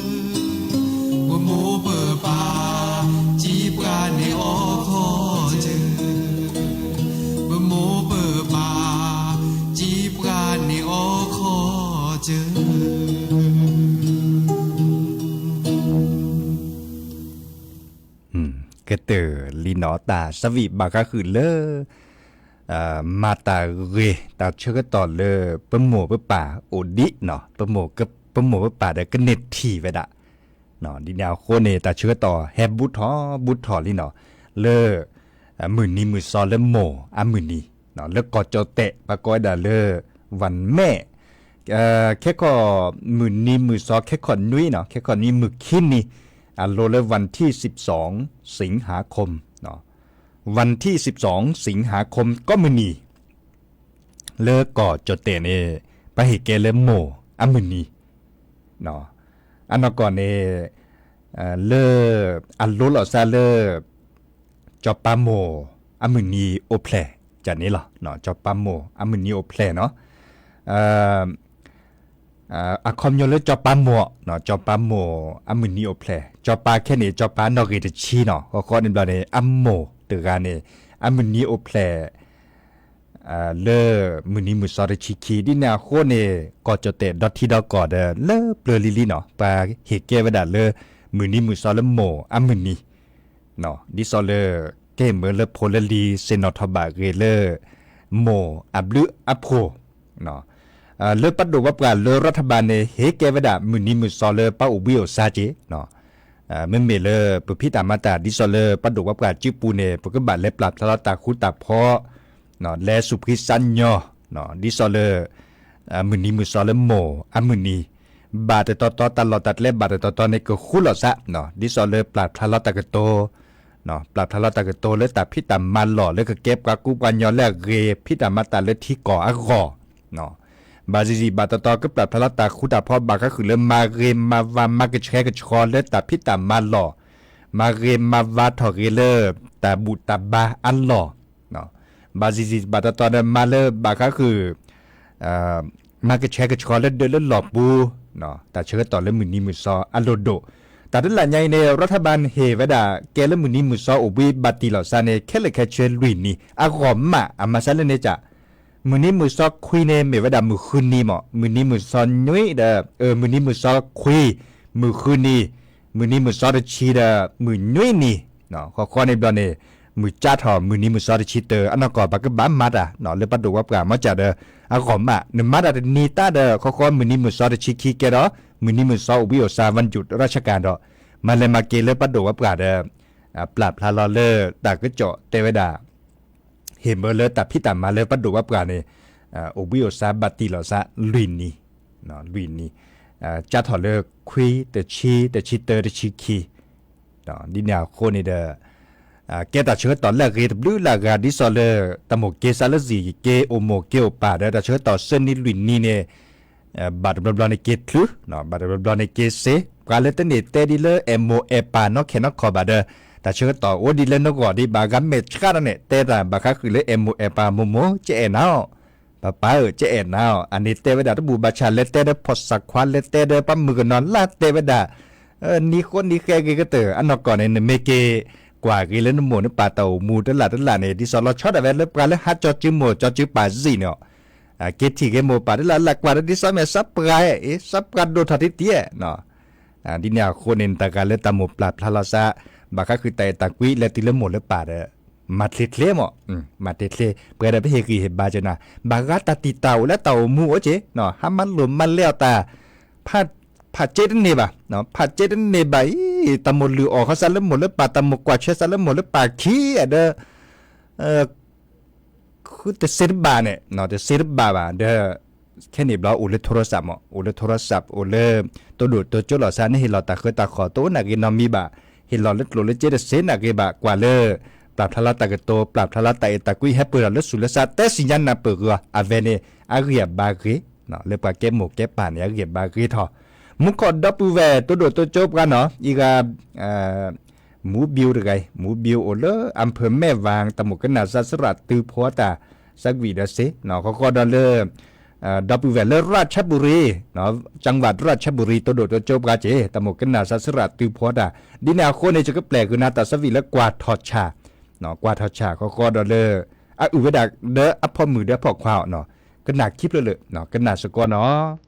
ၢ, ပမိၢ်ပပၢ် စံးပှၤန့ၢ်အီၤခီဆၢ, ပမိၢ်ပပၢ် စံးပှၤန့ၢ်အီၤခီဆၢ. ကတၢၢ်လံနီၤ တၢ်သးဝံၣ်ဘၣ်ဃးဃုာ်လၢ မၤတၢ်ဂ့ၤ တၢ်ဆၢကတီၢ်လၢပမိၢ်ပပၢ်အိၣ်ဒံးနီၤ, ပမိၢ် ပမိၢ်ပပၢ်ဒီးကန့ၢ်ထံၣ်ဝဲဒၣ်, ဒ်န့ၣ်အဃိန့ၣ် တၢ်ဆၢကတီၢ်ဟဲဘူးထီၣ်ဘူးထီၣ်လံနီၤ, လၢ မုၢ်နံၤမုၢ်သီလၢမိၢ်အမုၢ်နံၤ, လၢကီၢ်ကၠီၣ်တဲာ် ပှၤကိးဝဲဒၣ်လၢ ဝၣ်မဲာ်, ခဲခီၣ် မုၢ်နံၤမုၢ်သီ ခဲခီၣ်နွံနီၤ, ခဲခီၣ်နွံမုၢ်ခံနံၤ အလိၤလၢ วันที่สิบสอง สิงหาคม, วันที่สิบสอง สิงหาคม ကိးမုၢ်နံၤ လၢကီၢ်ကၠီၣ်တဲာ်န့ၣ် ပဟ့ၣ်ကဲလၢမိၢ်အမုၢ်နံၤ, အနီၢ်ကီၢ်န့ၣ် လၢ အလိၤလီၤစၢ်လၢ စီၤပၤမိၢ်အမုၢ်နံၤအိၣ်ဖျဲၣ် ကန့ၣ်လီၤ. စီၤပၤမိၢ်အမုၢ်နံၤအိၣ်ဖျဲၣ်နီၤ, အခီပညီလၢစီၤပၤမိၢ်, စီၤပၤမိၢ်အမုၢ်နံၤအိၣ်ဖျဲၣ်, စီၤပၤခဲန့ၣ် စီၤပၤနီၣ်ဂံၢ်တဆံနီၤ, ဃီဃီန့ၣ်ဘျီန့ၣ် အမိၢ် တဂၤန့ၣ် အမုၢ်နံၤအိၣ်ဖျဲၣ် လၢမုၢ်နံၤမုၢ်စီတဆံခံ ဒ်န့ၣ်အဃိန့ၣ် ကီၢ်ကၠီၣ်တဲၣ်ဒီထံဒီကီၢ်ဒီး လၢပျၢၤလံၤလံၤနီၤ ပှၤဟ့ၣ်ကဲဝဲဒၣ်လၢ မုၢ်နံၤမုၢ်စီလၢမိၢ်အမုၢ်နံၤ ဒ်သိးလၢ ကဟ့ၣ်မၢလၢဖိလၢလံၤ ဆ့ၣ်နီၤထီၣ်ဘၣ်ဂ့ၤလၢ မိၢ်အဘျုးအဖှိၣ် လၢပှၤဒိၣ်ပှၤပှၢ်လၢရၤထဘၣ်န့ၣ် ဟ့ၣ်ကဲဝဲဒၣ် မုၢ်နံၤမုၢ်စီလၢပှၤအိၣ်ဘှံးအိၣ်ဆါက့ၤ မ့မ့ၢ်လၢပဖံးတၢ်မၤတၢ် ဒ်သိးလၢပှၤဒိၣ်ပှၤပှၢ်စုပူၤန့ၣ် ပကဘၣ်လဲၤပျၢ်ဖျါလီၤတၢ်ဃူတၢ်ဖိး လဲၤစူၣ်ဖှံစါညီ ဒ်သိးလၢ မုၢ်နံၤမုၢ်စီလၢမိၢ်အမုၢ်နံၤ ဘၣ်တတီၤတီၤတၢ်လီၢ်တၢ်ကျဲဘၣ်တတီၤတီၤန့ၣ် ကဃူလိာ်သး ဒ်သိးလၢပျၢ်ဖျါလီၤတၢ်ကတိၤ ပျၢ်ဖျါလီၤတၢ်ကတိၤလၢတၢ်ဖံးတၢ်မၤလီၢ် လၢကကဲပှၤကူပှၤညီလၢအဂ့ၤ ဖံးတၢ်မၤတၢ်လၢထံကီၢ်အဂီၢ် ဘၣ်ဆံးဆံးဘၣ်တတီၤတီၤ ကပျၢ်ဖျါလီၤတၢ်ဃူတၢ်ဖိး ဘၣ်ဃးဃုာ်လၢမၤဂ့ၤမၤဝါ မၤကဆှဲကဆှီလၢတၢ်ဖံးတၢ်မၤလီၢ်, မၤဂ့ၤမၤဝါထီၣ်ဂ့ၤလၢ တၢ်ဘူၣ်တၢ်ဘါအလီၢ်, ဘၣ်ဆံးဆံးဘၣ်တတီၤဒီး မၤလၢဘၣ်ဃးဃုာ် မၤကဆှဲကဆှီလၢဒၢးလၢလီၢ်ပူၤ, တၢ်ဆၢကတီၢ်လၢမုၢ်နံၤမုၢ်စီအလိၤဒိၣ်, တၢ်တလၢညါအံၤန့ၣ် ရၤထဘၣ်ဟ့ၣ်ဝဲဒၣ် ကဲလၢမုၢ်နံၤမုၢ်စီအိၣ်ဘှံးဘၣ်တံၢ်လီၤသးန့ၣ် ခဲလၢာ်ခဲဆ့လွံၢ်နံၤ အဂီၢ်မး အမၤစၢၤလၢန့ၣ်က မုၢ်နံၤမုၢ်စီခွံန့ၣ် မ့ၢ်ဝဲဒၣ်မုၢ်ဃုနံၤမး, မုၢ်နံၤမုၢ်စီနွံဒီး မုၢ်နံၤမုၢ်စီခွံ, မုၢ်ဃုနံၤ, မုၢ်နံၤမုၢ်စီတဆံဒီး မုၢ်နွံနံၤ, ဃီဃီန့ၣ်ဘျီန့ၣ် မုၢ်ကၠါထီၣ်မုၢ်နံၤမုၢ်စီတဆံတၢ အနီၢ်ကီၢ် ပကဘၣ်မၤတၢ် လၢပှၤဒိၣ်ပှၤပှၢ်မၤစၢၤဒီး အဂီၢ်မး နမၤတၢ်တနံၤတၢ်ဒီး ဃီဃီမုၢ်နံၤမုၢ်စီတဆံခံကဲဒီး မုၢ်နံၤမုၢ်စီအိၣ်ဘှံးအိၣ်သး วันหยุดราชการဒီး မၤလဲၤမၤက့ၤလၢပှၤဒိၣ်ပှၤပှၢ်ဒီး ပျၢ်ဖျါလီၤလၢတၢ်ကစီၣ်တဲဝဲဒၣ် ဟ့ၣ်မၢလၢတၢ်ဖံးတၢ်မၤလၢပှၤဒိၣ်ပှၤပှၢ်န့ၣ် အိၣ်ဘှံးအိၣ်သးဘၣ်တံၢ်လီၤသးလွံၢ်နံၤ, လွံၢ်နံၤ, ကၠါထီၣ်လၢခွံတဆံ တဆံတၢ တဆံခံ, ဒ်န့ၣ်အဃိန့ၣ်ဒီး ကဲတၢ်ဆၢကတီၢ်လၢအဂ့ၤတဘျုးလၢအဂၤ ဒ်သိးလၢ တၢ်မိၣ်က့ၤစးလၢစံၣ် က့ၤအိၣ်မိၢ်က့ၤအိၣ်ပၢ်ဒီး တၢ်ဆၢကတီၢ်သၢနံၤလွံၢ်နံၤန့ၣ် ဘၣ်တဘျီဘျီန့ၣ်က့ၤချုး, ဘၣ်တဘျီဘျီန့ၣ်က့ၤစ့, ပှၤလၢတန့ၢ်တဲဒ်လၢအဲၣ်မိၢ်အဲၣ်ပၢ်နီၢ်ခဲနီၢ်ခီၣ်ဘၣ်ဒီး တၢ်ဆၢကတီၢ်အိၣ်ဒ်လၢနဂီၢ်ဒံး ဘၣ်ဂၤမဲာ်ဆှးဒီးန့ၣ် တဲတၢ်ဘၣ်ဃးဃုာ်လၢအဲၣ်မိၢ်အဲၣ်ပၢ် မိၢ်မိၢ်ကအဲၣ်နၤအီၤ, ပၢ်ပၢ်ဧၢ ကအဲၣ်နၤအီၤ, အန့ၣ်တဲဝဲဒၣ်တဘူၣ်ဘၣ်ဆၣ် လဲၤတဲဒီးဖီၣ်စၢ်ခွါ လဲၤတဲဒီးပှၤမုၣ်ကနီၤ လၢတဲဝဲဒၣ် နံၤဃိနံၤဃဲဂ့ၤကတၢၢ် အနီၢ်ကီၢ်န့ၣ် နမ့ၢ်က့ၤကွၢ်ဂ့ၤလၢနမိၢ်နပၢ်တၢ်အိၣ်မူတလၢ်တလၢ်န့ၣ် ဒ်သိးလီၤဆီဒၣ်ဝဲလၢပှၤလၢဟးကၠီစုမိၢ်ကၠီစုပၢ်စံၣ်န့ၣ် က့ၤထံၣ်ဂ့ၤမိၢ်ပၢ်တလၢ်လၢ် ကွၢ်ဒီးဒ်သိးမ့ၢ်စီၤပှၢ်, စီၤပှၢ်ဒိၣ်ထီၣ်တံၢ်တံၢ်, ဒ်န့ၣ်အဃိန့ၣ် နတဂၤလၢတၢ်မိၣ်ပျၢ်ဖျါလီၤသး ဘၣ်ဃးဃုာ်တၢ်အဲၣ်တၢ်ကွံလဲၤတုၤလၢမိၢ်လၢပၢ်ဒီး မၤချ့ချ့မး, မၤချ့ချ့ ပှဲၤဒီးပဟ့ၣ်ဂံၢ်ဟ့ၣ်ဘါကနၤ, ဘၣ်ဂၤတၢ်တံာ်တာ်အိၣ်လၢတၢ်အိၣ်မူအိၣ်က့ၤ, ဟးမၤလိာ်မၤလဲအီၤတၢ် ဖးက့တန့ၢ်ဘၣ်, ဖးက့တန့ၢ်ဘၣ်အံၤ တၢ်မိၣ်လုၢ်အီၣ်ဃီသးလၢမိၢ်လၢပၢ် တၢ်မိၣ်ကွၢ်ထွဲသးလၢမိၢ်လၢပၢ်ခံဒီး ဃုတစ့တဘၣ်န့ၣ် တစ့တဘၣ်ဘၣ်ဒီး ခဲန့ၣ်ဘျီအိၣ်လၢ โทรศัพท์ မး အိၣ်လၢ โทรศัพท์ အိၣ်လၢ တိၢ်ဒိၣ်တိၢ်ကၠိလီၤသးန့ၣ် ဟ့ၣ်လီၤတၢ်ဃၢတၢ်ဃီၤ တအိၣ်နာ်ဂ့ၤနီတမံၤဘၣ်, ဟ့ၣ်လီၤလၢကျိၣ်လၢစ့တစ့နာ်ဂ့ၤဘၣ် ကွၢ်လၢ ပျၢ်ဖျါလီၤတၢ်ကတိၤ ပျၢ်ဖျါလီၤတၢ်အဲၣ်တၢ်ကွံ ဟဲပၢၢ်ထီၣ်လၢသူၣ်လၢသး တဲစံၣ်ညါနၢ်ပၢၢ်ဂ့ၤအီၤ အဝဲန့ၣ် အဂံၢ်အဘါဂ့ၤ, လၢပှၤကဲမိၢ်ကဲပၢ်န့ၣ် အဂံၢ်အဘါဂ့ၤထီၣ်, မူခီၣ်ဒီပုၢ်ဝဲၢ် တိၢ်ဒိၣ်တိၢ်ကၠိပှၤနီၤ အံၤဂၤ မူဘံတဂၤအံၤ မူဘံအိၣ်လၢ อำเภอแม่วาง တၢ်မိၣ်ကနၣ်သးစရၣ်တုၤဖီတၢ် သးဝံၣ်ဒီးစ့ ဃီဃီဒီးလၢ ဒီပုၢ်ဝဲၢ်လၢ ราชบุรี จังหวัดราชบุรี တိၢ်ဒိၣ်တိၢ်ကၠိပှၤက့ၤ တၢ်မိၣ်ကနၣ်သးစရၣ်တုၤဖီတၢ် ဒ်န့ၣ်အဃိန့ၣ် ယကပျဲၢ်ဃုာ်နၤတၢ်သးဝံၣ်လၢကွၢ်ထီၣ်ဆၣ်, ကွၢ်ထီၣ်ဆၣ် ဃီဃီဒီးလၢ အအုၣ်ဝဲဒၣ်ဒီးအဖီမုၣ်ဒီးအဖီခွါအီၤ ကနၣ်ခံဖျၢၣ်လၢာ် ကနၣ်စ့ၢ်ကီးနီၤ.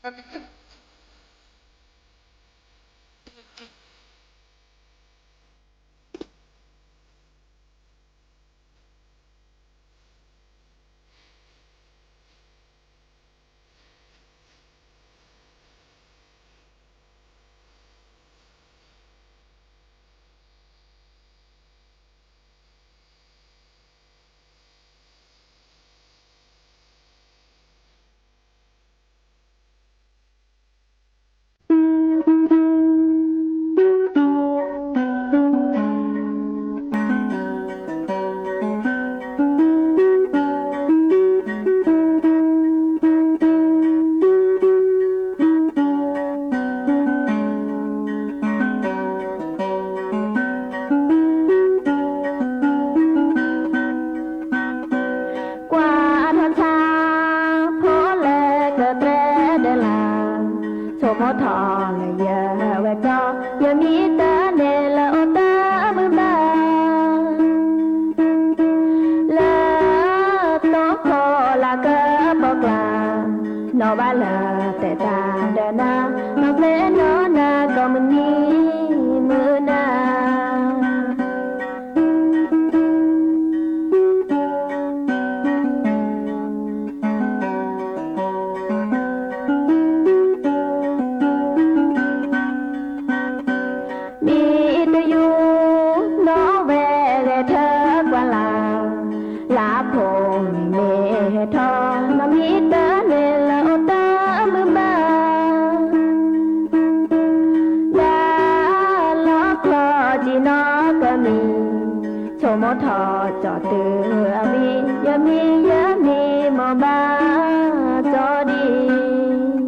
ကွၢ်ထီၣ်ဆါ ဖိလဲကတြဲဒၢလၢ်, ဆိကမိၣ်ထီၣ်လၢယဝဲၢ်ကၠီ, ယမံတၢ်န့ၣ်လၢအိၣ်တၢ်မုာ်ဘၣ် လၢတီခိၣ်လၢကပိာ်ကျါ, နီၢ်ဘၣ်လၢတဲတၢ်ဒီးနၤ, နီၢ်ပျဲၢ်နီၢ်နၤကီၢ်မုၢ်နံၤမုၢ်နၤ မ့ၢ်တယူၢ် နီၢ်ဝဲဂဲၤထၢၣ်ကွၢ်လၢ်, လၢအဖိမ့ၢ်ဟဲထီၣ်, နီၢ်မံတၢ်န့ၣ်လၢအိၣ်တၢ်မုာ်ဘၣ် လၢလီၢ်ချီၣ်ကံနီၢ်ကမံၤ, ဆိကမိၣ်ထီၣ်ကၠီတုၤအဝံၤ, ယမံယမံမီၢ်ဘၣ်ကၠီဒံး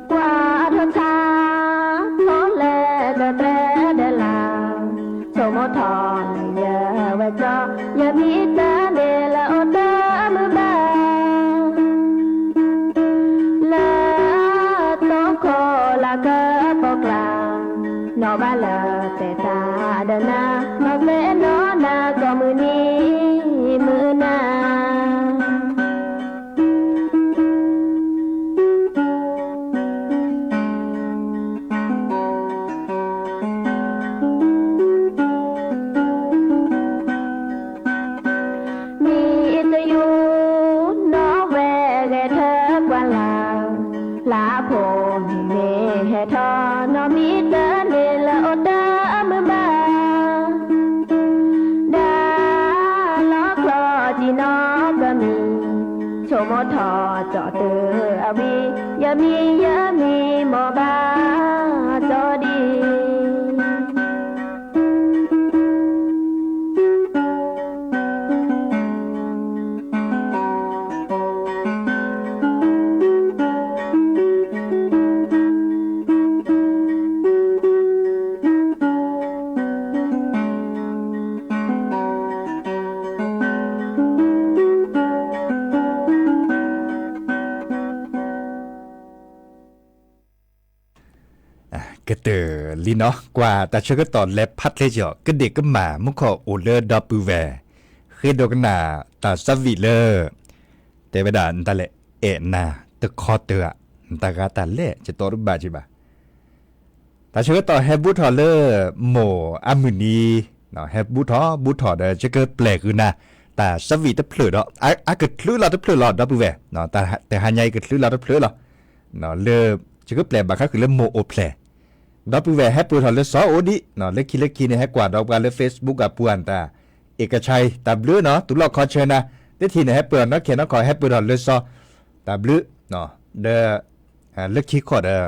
ကွၢ်ထီၣ်ဆါ ဖိလဲကတြဲဒၢလၢ်, ဆိကမိၣ်ထီၣ်လၢယဝဲၢ်ကၠီ, ယမံတၢ်န့ၣ်လၢအိၣ်တၢ်မုာ်ဘၣ် လၢတီခိၣ်လၢကပိာ်ကျါ, နီၢ်ဘၣ်လၢတဲတၢ်ဒီးနၤ, နီၢ်ပျဲၢ်နီၢ်နၤကီၢ်မုၢ်နံၤမုၢ်နၤ မ့ၢ်တယူၢ် နီၢ်ဝဲဂဲၤထၢၣ်ကွၢ်လၢ်, လၢအဖိမ့ၢ်ဟဲထီၣ်, နီၢ်မံတၢ်န့ၣ်လၢအိၣ်တၢ်မုာ်ဘၣ် ဒၣ်လီၢ်ချီၣ်ကံနီၢ်ကမံၤ, ဆိကမိၣ်ထီၣ်ကၠီတုၤအဝံၤ, ယမံယမံမီၢ်ဘၣ်ကၠီဒံး ကတၢၢ်လံနီၤ, ကွၢ်တၢ်ဆၢကတီၢ်လဲၤဖးချ့ကီး, ကဒ့ၣ်ကမၣ်မူခိၣ်အိၣ်လၢဒီပုၢ်ဝဲၢ်, ဃ့ဒိကနၣ်တၢ်သးဝံၣ်လၢ တဲဝဲဒၣ်နတၢ်လဲၣ်အဲၣ်နၤတခီတၢၤဧါ, နတၢ်ဂၤတၢ်လဲၣ် ယတီတဘၣ်က့ၤဘၣ် တၢ်ဆၢကတီၢ်ဟဲဘူးထီၣ်လၢမိၢ်အမုၢ်နံၤ, ဟဲဘူးထီၣ်ဘူးထီၣ်ဒီး ယကပျဲၢ်ဃုာ်နၤ တၢ်သးဝံၣ်တဖျၢၣ်ဒီး အကချုးလီၤတဖျၢၣ်လီၤ ဒီပုၢ်ဝဲၢ်, တဟါညါအံၤကချုးလီၤတဖျၢၣ်လီၤ. လၢ ယကပျဲၢ်ဘၣ်ဃးဃုာ်လၢမိၢ်အိၣ်ဖျဲၣ်, ဒီပုၢ်ဝဲၢ်ဟဲပၢၢ်ထီၣ်လၢစီၤအိၣ်ဒံး, လၢခံလၢခံန့ၣ် ဟဲကွၢ်ဒီးပှၤလၢ Facebook အပူၤအတၢ် အ့ၣ်ကဆါအံၤ တၢ်ဘျုးနီၤ, တုၤလီၢ်ခီဆၢနၤ, လၢထံၣ်န့ၣ် ဟဲပၢၢ်ထီၣ်နီၢ်ခဲနီၢ်ခီ ဟဲပၢၢ်ထီၣ်လၢစီၤ, တၢ်ဘျုး, ဒီး လၢခံခီဒီး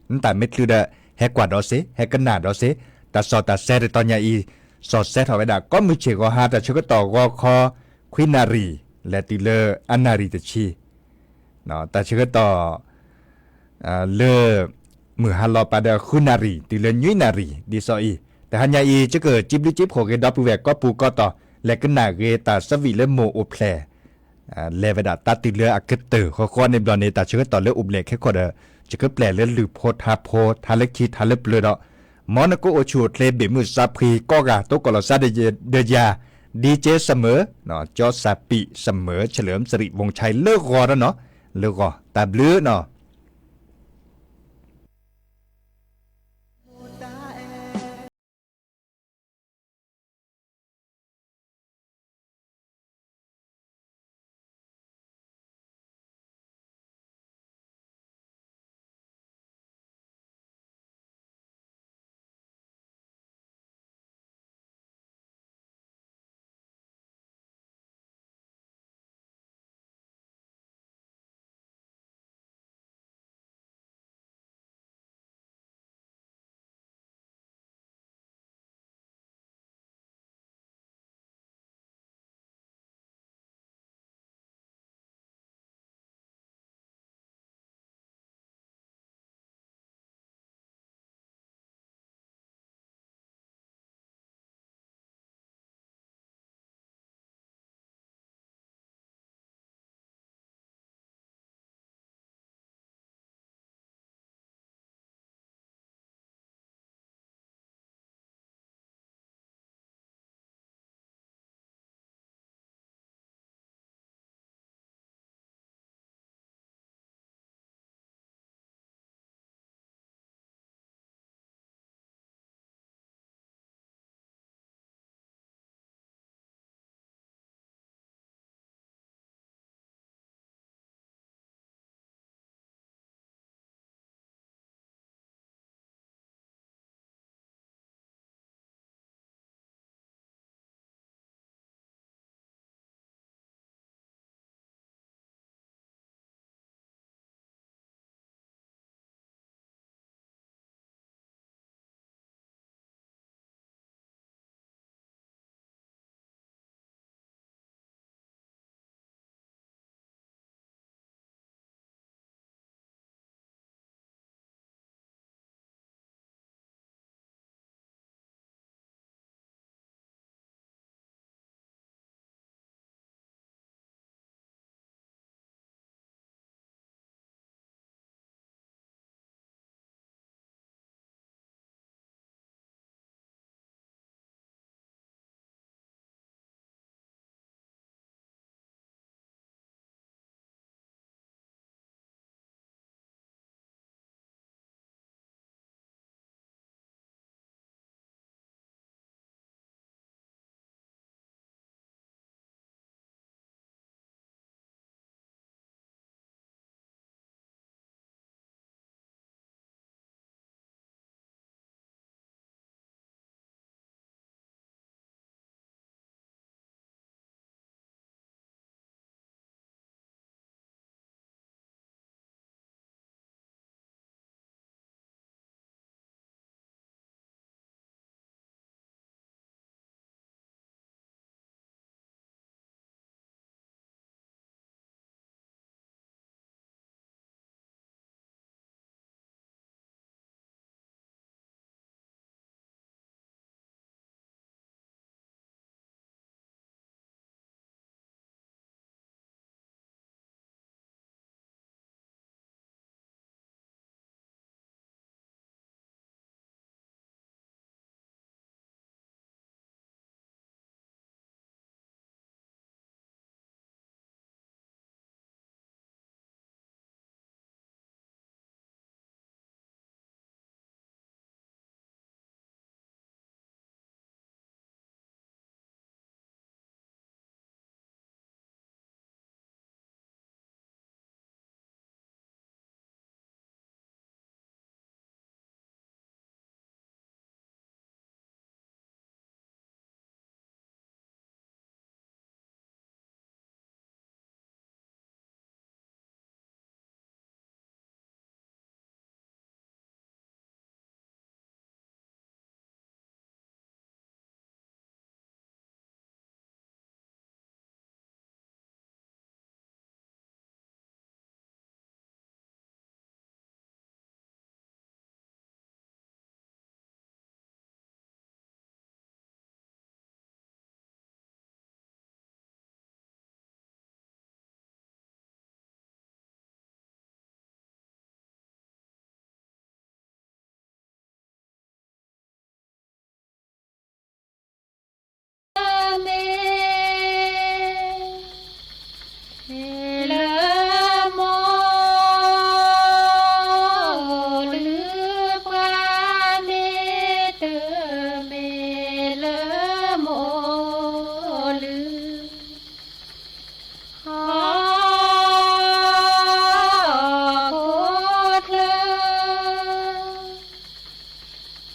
နတၢ်မ့ၢ်ချုးဒီး ဟဲကွၢ်ဒီးစ့ၢ်, ဟဲကနၣ်ဒီးစ့ၢ်, တၢ်စီၣ်တၢ်ဆဲးတတီၤညါအံၤ, စီၣ်ဆဲးထီၣ်ဝဲဒၣ် ကိးမုၢ်ဆ့ၣ်ဂီၤဟါ တၢ်ဆၢကတီၢ်ဂီၤခီ ခွံနၣ်ရံၣ် လဲၤတုၤလၢအနၣ်ရံၣ်တဆံ, တၢ်ဆၢကတီၢ် လၢ မုၢ်ဟါလီၤပာ်ဒီးဃုနၣ်ရံၣ် တုၤလၢနွံနၣ်ရံၣ် ဒ်သိးအံၤ တဟါညါအံၤ ယကစံးဘျုးစံးဖှိၣ်က့ၤဒီပုၢ်ဝဲၢ်ကိးပူၤကိးတီၤ လဲၤကနၣ်ဂ့ၤတၢ်ဆၢဝံၣ်လၢမိၢ်အိၣ်ဖျဲၣ် လဲၤဝဲဒၣ်တၢ်တုၤလၢအကတၢၢ်ဃီဃီန့ၣ်ဘျီန့ၣ် တၢ်ဆၢကတီၢ်လၢအိၣ်ဘျဲၣ်ခဲခိၣ်ဒီး ယကပျဲၢ်လၢလုၢ်ဖိထါဖိ ထါလၢခံထါလၢပျၢၤဒီး မ်နကအိၣ်ဆူၣ်အိၣ်ချ့ဘ့ၣ်မုၢ်စးဖှံကိးဂၤ တိကိၢ်လီၤစါဒီးယၤ ဒံကဲစမၢၤ ကၠီစၢ်ပံးစမၢၤ เฉลิมสิริวงศ์ชัย လၢဂီၤနီၤနီၤ လၢဂီၤ တၢ်ဘျုးနီၤ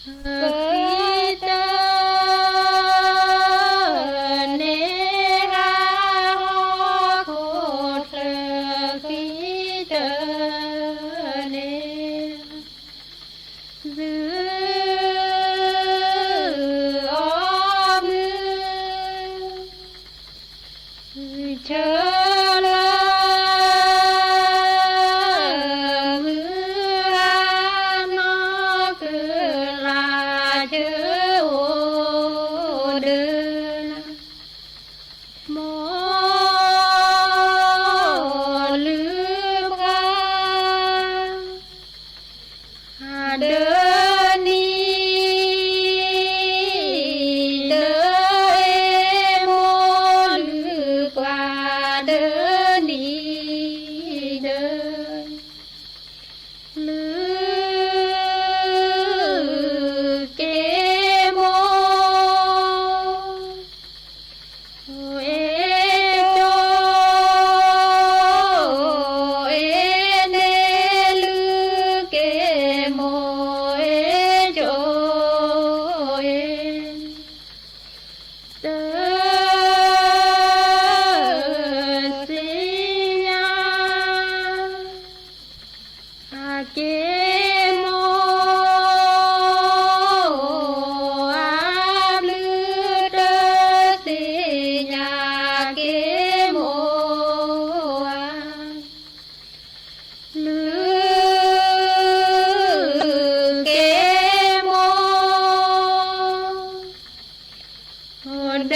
ဃံတၢ န့ၣ်ဟးဟီၣ်ခိၣ်ချၢ ဃံတၢန့ၣ် သုးအီၣ်မုၢ် ဆၢလၢ မုၢ်ဟါနီၢ်ကလၤဆၢအိၣ်ဒၢ မိၢ်လုၢ်ပှၤ ဒၢနံၤဒၢအ့ၣ် မိၢ်လုၢ်ပှၤဒၢနံၤဒၢ လုၢ်က့ၤမိၢ် အဲၣ်ကၠီ အဲၣ်န့ၣ် လုၢ်က့ၤမိၢ် အဲၣ်ကၠီ အဲၣ် တၢ သ့ၣ်ညါ အက့ၤမိၢ် အဘျုးတၢ သ့ၣ်ညါက့ၤမိၢ် လုၢ်က့ၤမိၢ် ဒၢ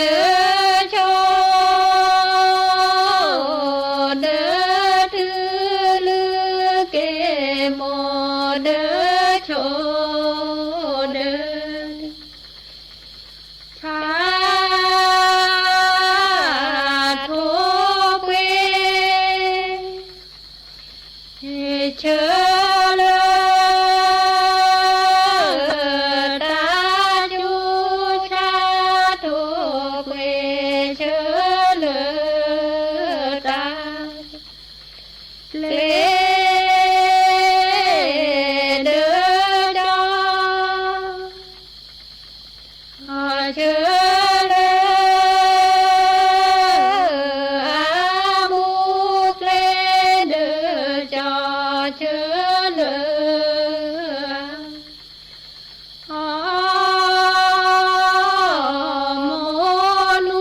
ကၠီ ဒၢတုၤ လုၢ်က့ၤမိၢ် ဒၢကၠီဒၢ ဆါထိၣ်ပှ့ၤ ဆၢလၢ တၢ်ကၠူ ဆါထိၣ်ပှ့ၤ ဆၢလၢ တၢ် ကျဲ ဒၢကၠီ ဆၢလၢ အမူကျဲ ဒၢကၠီ ဆၢလၢ အ မိၢ်နူ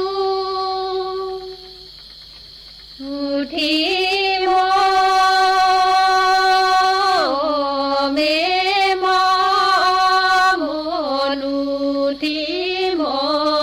ထံမိၢ် မ့ၢ်မိၢ် မိၢ်နူ ထံမိၢ်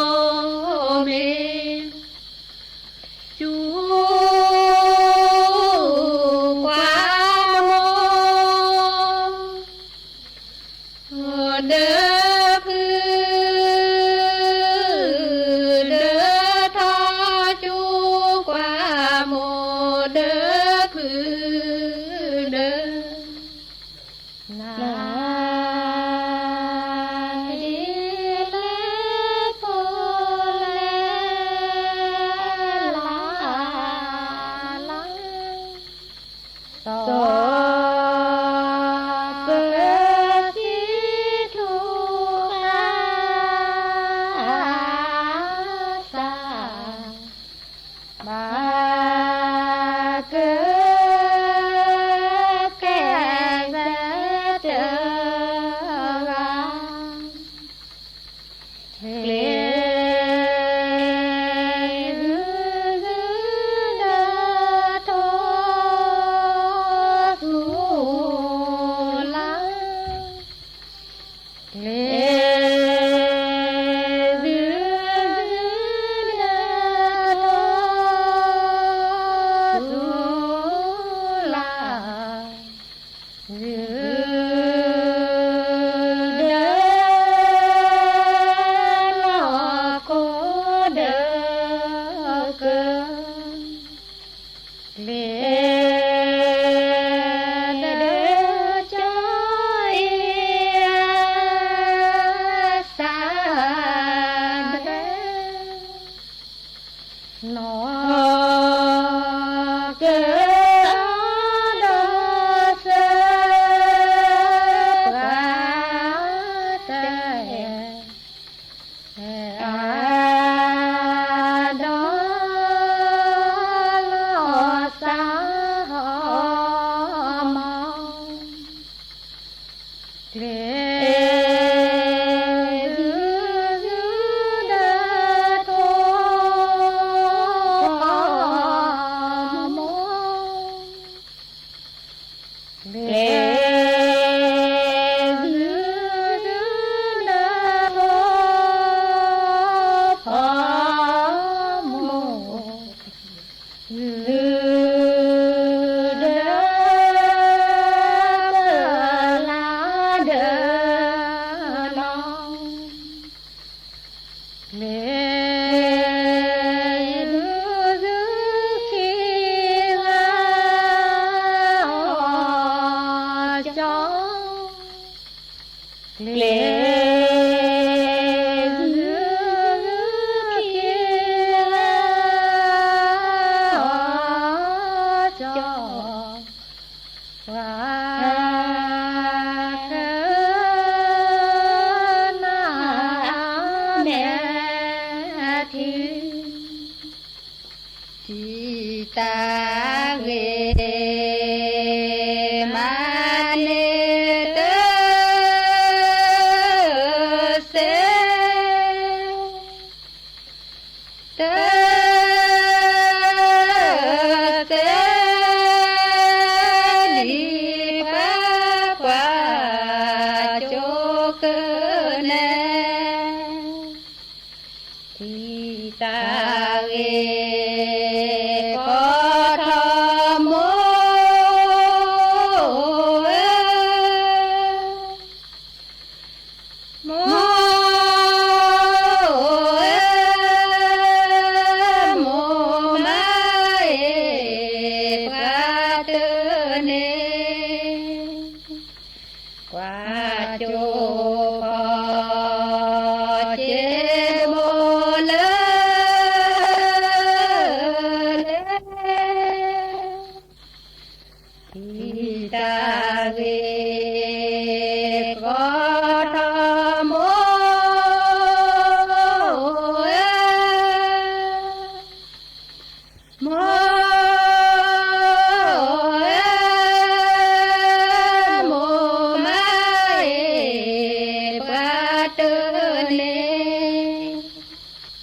လ့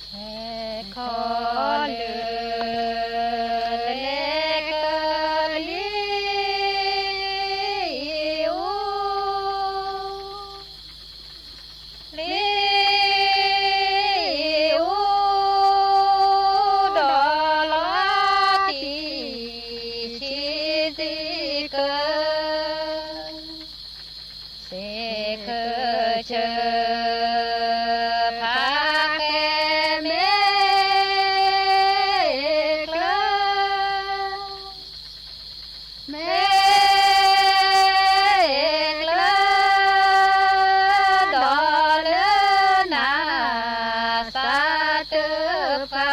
ခဲခီလၢ လ့ကလံအိၣ် လ့အိၣ် ဒီးလီၤတံၢ်ဆံးစ့ၢ်ကီး စ့ၢ်ကီးဆၢ ဖးကဲမ့ၢ်ကျၢၤ မ့ၢ်ကျၢၤ ဒီးလၢနၤ သးတဖျါ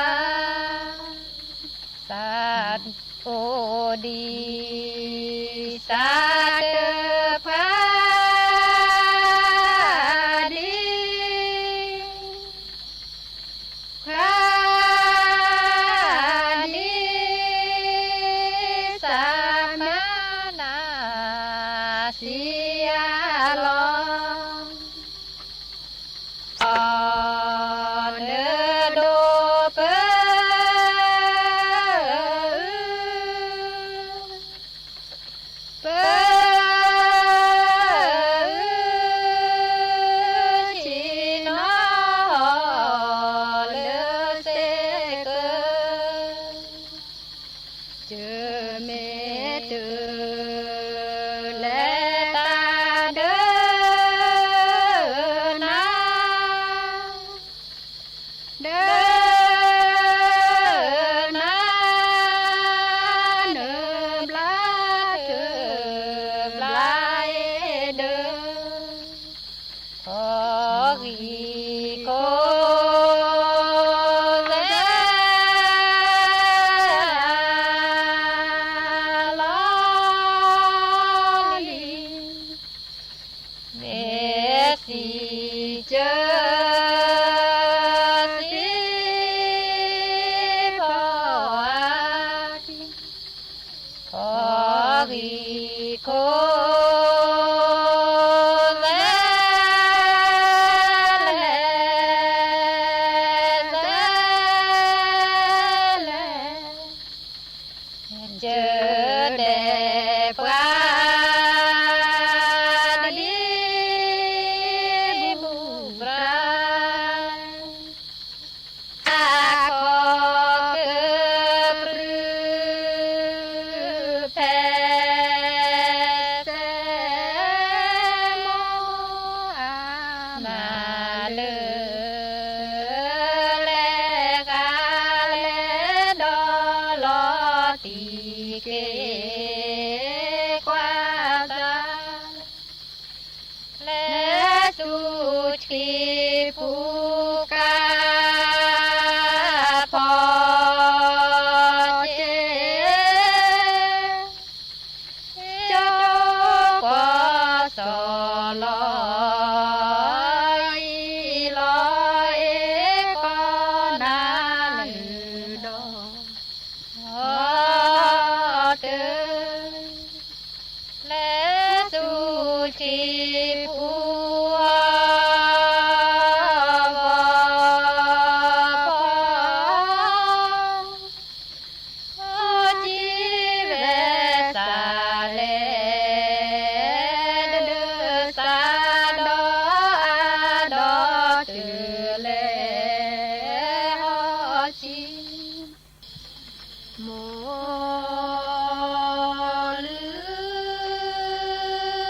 သးအိၣ်ဒံး သးတဖျါဒံး ဖျါဒံး သးမၤနၤ စံးအါလီၤ အီၤ နဒိးပၢ ပၢ ဆ့ၣ်နီၤ လၢစ့ၢ်ကီး တမ့ၢ်တၢ် လဲၤတၢ်ဒၢနၤ ဒၢနၤ နဘျါတဘျါအံၤဒၢ ခီဂံၢ်ခီသဲ လီၤလံ မ့ၢ်စံးကၢ စံးဖီအါ ခီဂံၢ်ခီသဲ လဲၤသဲလဲၤ ကၢဒဲးပှၤ ဒ်ဘူၣ်ပြၢ အခီၣ်ကပြုၢ်ဖဲ သဲမိၢ်အမါလၢ လဲၤဃးလဲၤဒီးလီၤတံၢ်က့ၤ ကွၢ်စၢ် လဲၤသူၣ်ထံပူၤကါ ဖီက့ၤ ကၠိကွၢ်စီၤလီၤ အံၤလီၤအ့ၣ်ကီၢ်နၤလၢဒီး အီၤတၢ် လဲၤသူၣ်ထံပူၤ ဖီ ဖီကံဝဲစးလဲၣ် ဒၢစးဒီးအါဒီးတၢ်လဲၤ ဟီကံ မိၢ်လုၢ် အါ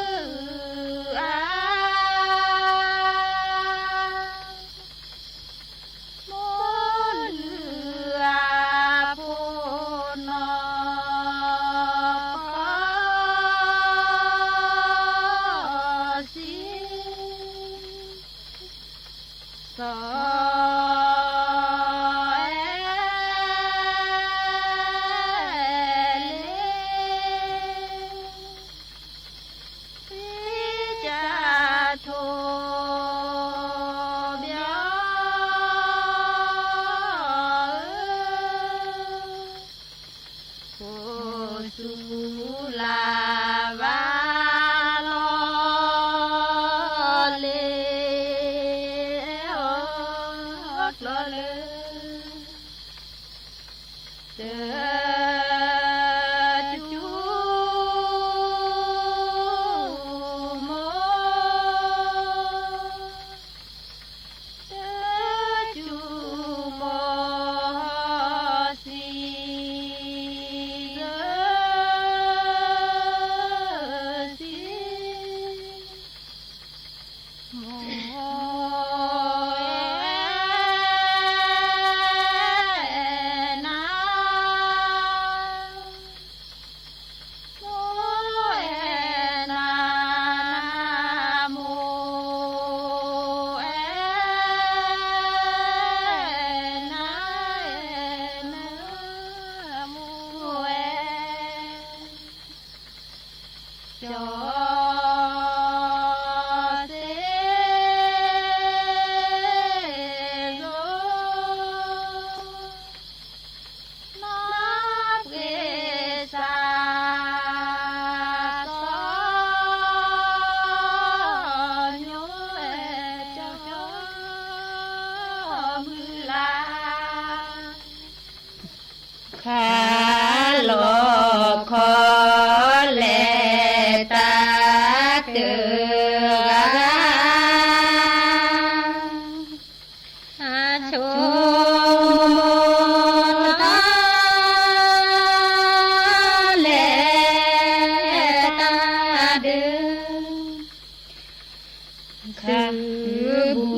မိၢ်လုၢ် အဖိနီၢ် ဖီစံ စီၤ အဲ လ့ သံကထိဘျီ ကိးဆူလၢ်ဘၣ်လီၤလ့ လီၤလၢ တၢ် ကၠူမီၤ တၢ် ကၠူမီၤ စံ စံ မီၤ နၤ မီၤ နၤ မီၤ နၤ မီၤ ကၠီ စ့ စိ နီၢ်ပှ့ၤ စး စီ ညိ ကၠီ မုၢ်လၢ် ခးလီၤခီလဲၤတၢ်တဂၤဂၤ, အဆိကမိၣ်တၢ်လဲၤတၢ်ဒုး သုးဘူး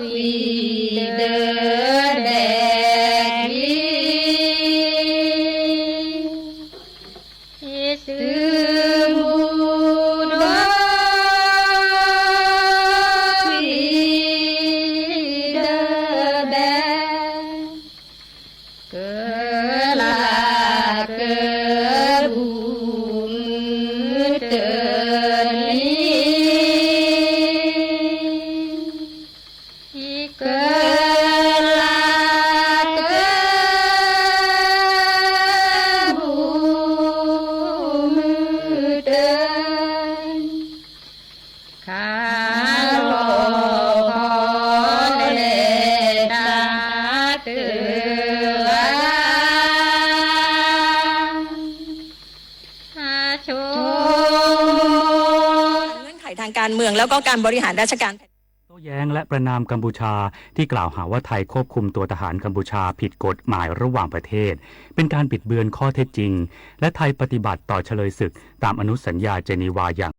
ဒီးကွံာ်ဒီးဘဲကွံာ်, သုးဘူးဒီးကွံာ်ဒီးဘဲ ကလၤကဘူး မုၢ်တနံၤ, ကလၤကဘူး မုၢ်တနံၤ, ခးလီၤခီလဲၤတၢ်တဂၤဂၤ, အဆိကမိၣ် เงื่อนไขทางการเมือง แล้วก็การบริหารราชการ โต้แย้งและประณามกัมพูชาที่กล่าวหาว่าไทยควบคุมตัวทหารกัมพูชาผิดกฎหมายระหว่างประเทศ เป็นการบิดเบือนข้อเท็จจริง และไทยปฏิบัติต่อเฉลยศึกตามอนุสัญญาเจนีวาอย่าง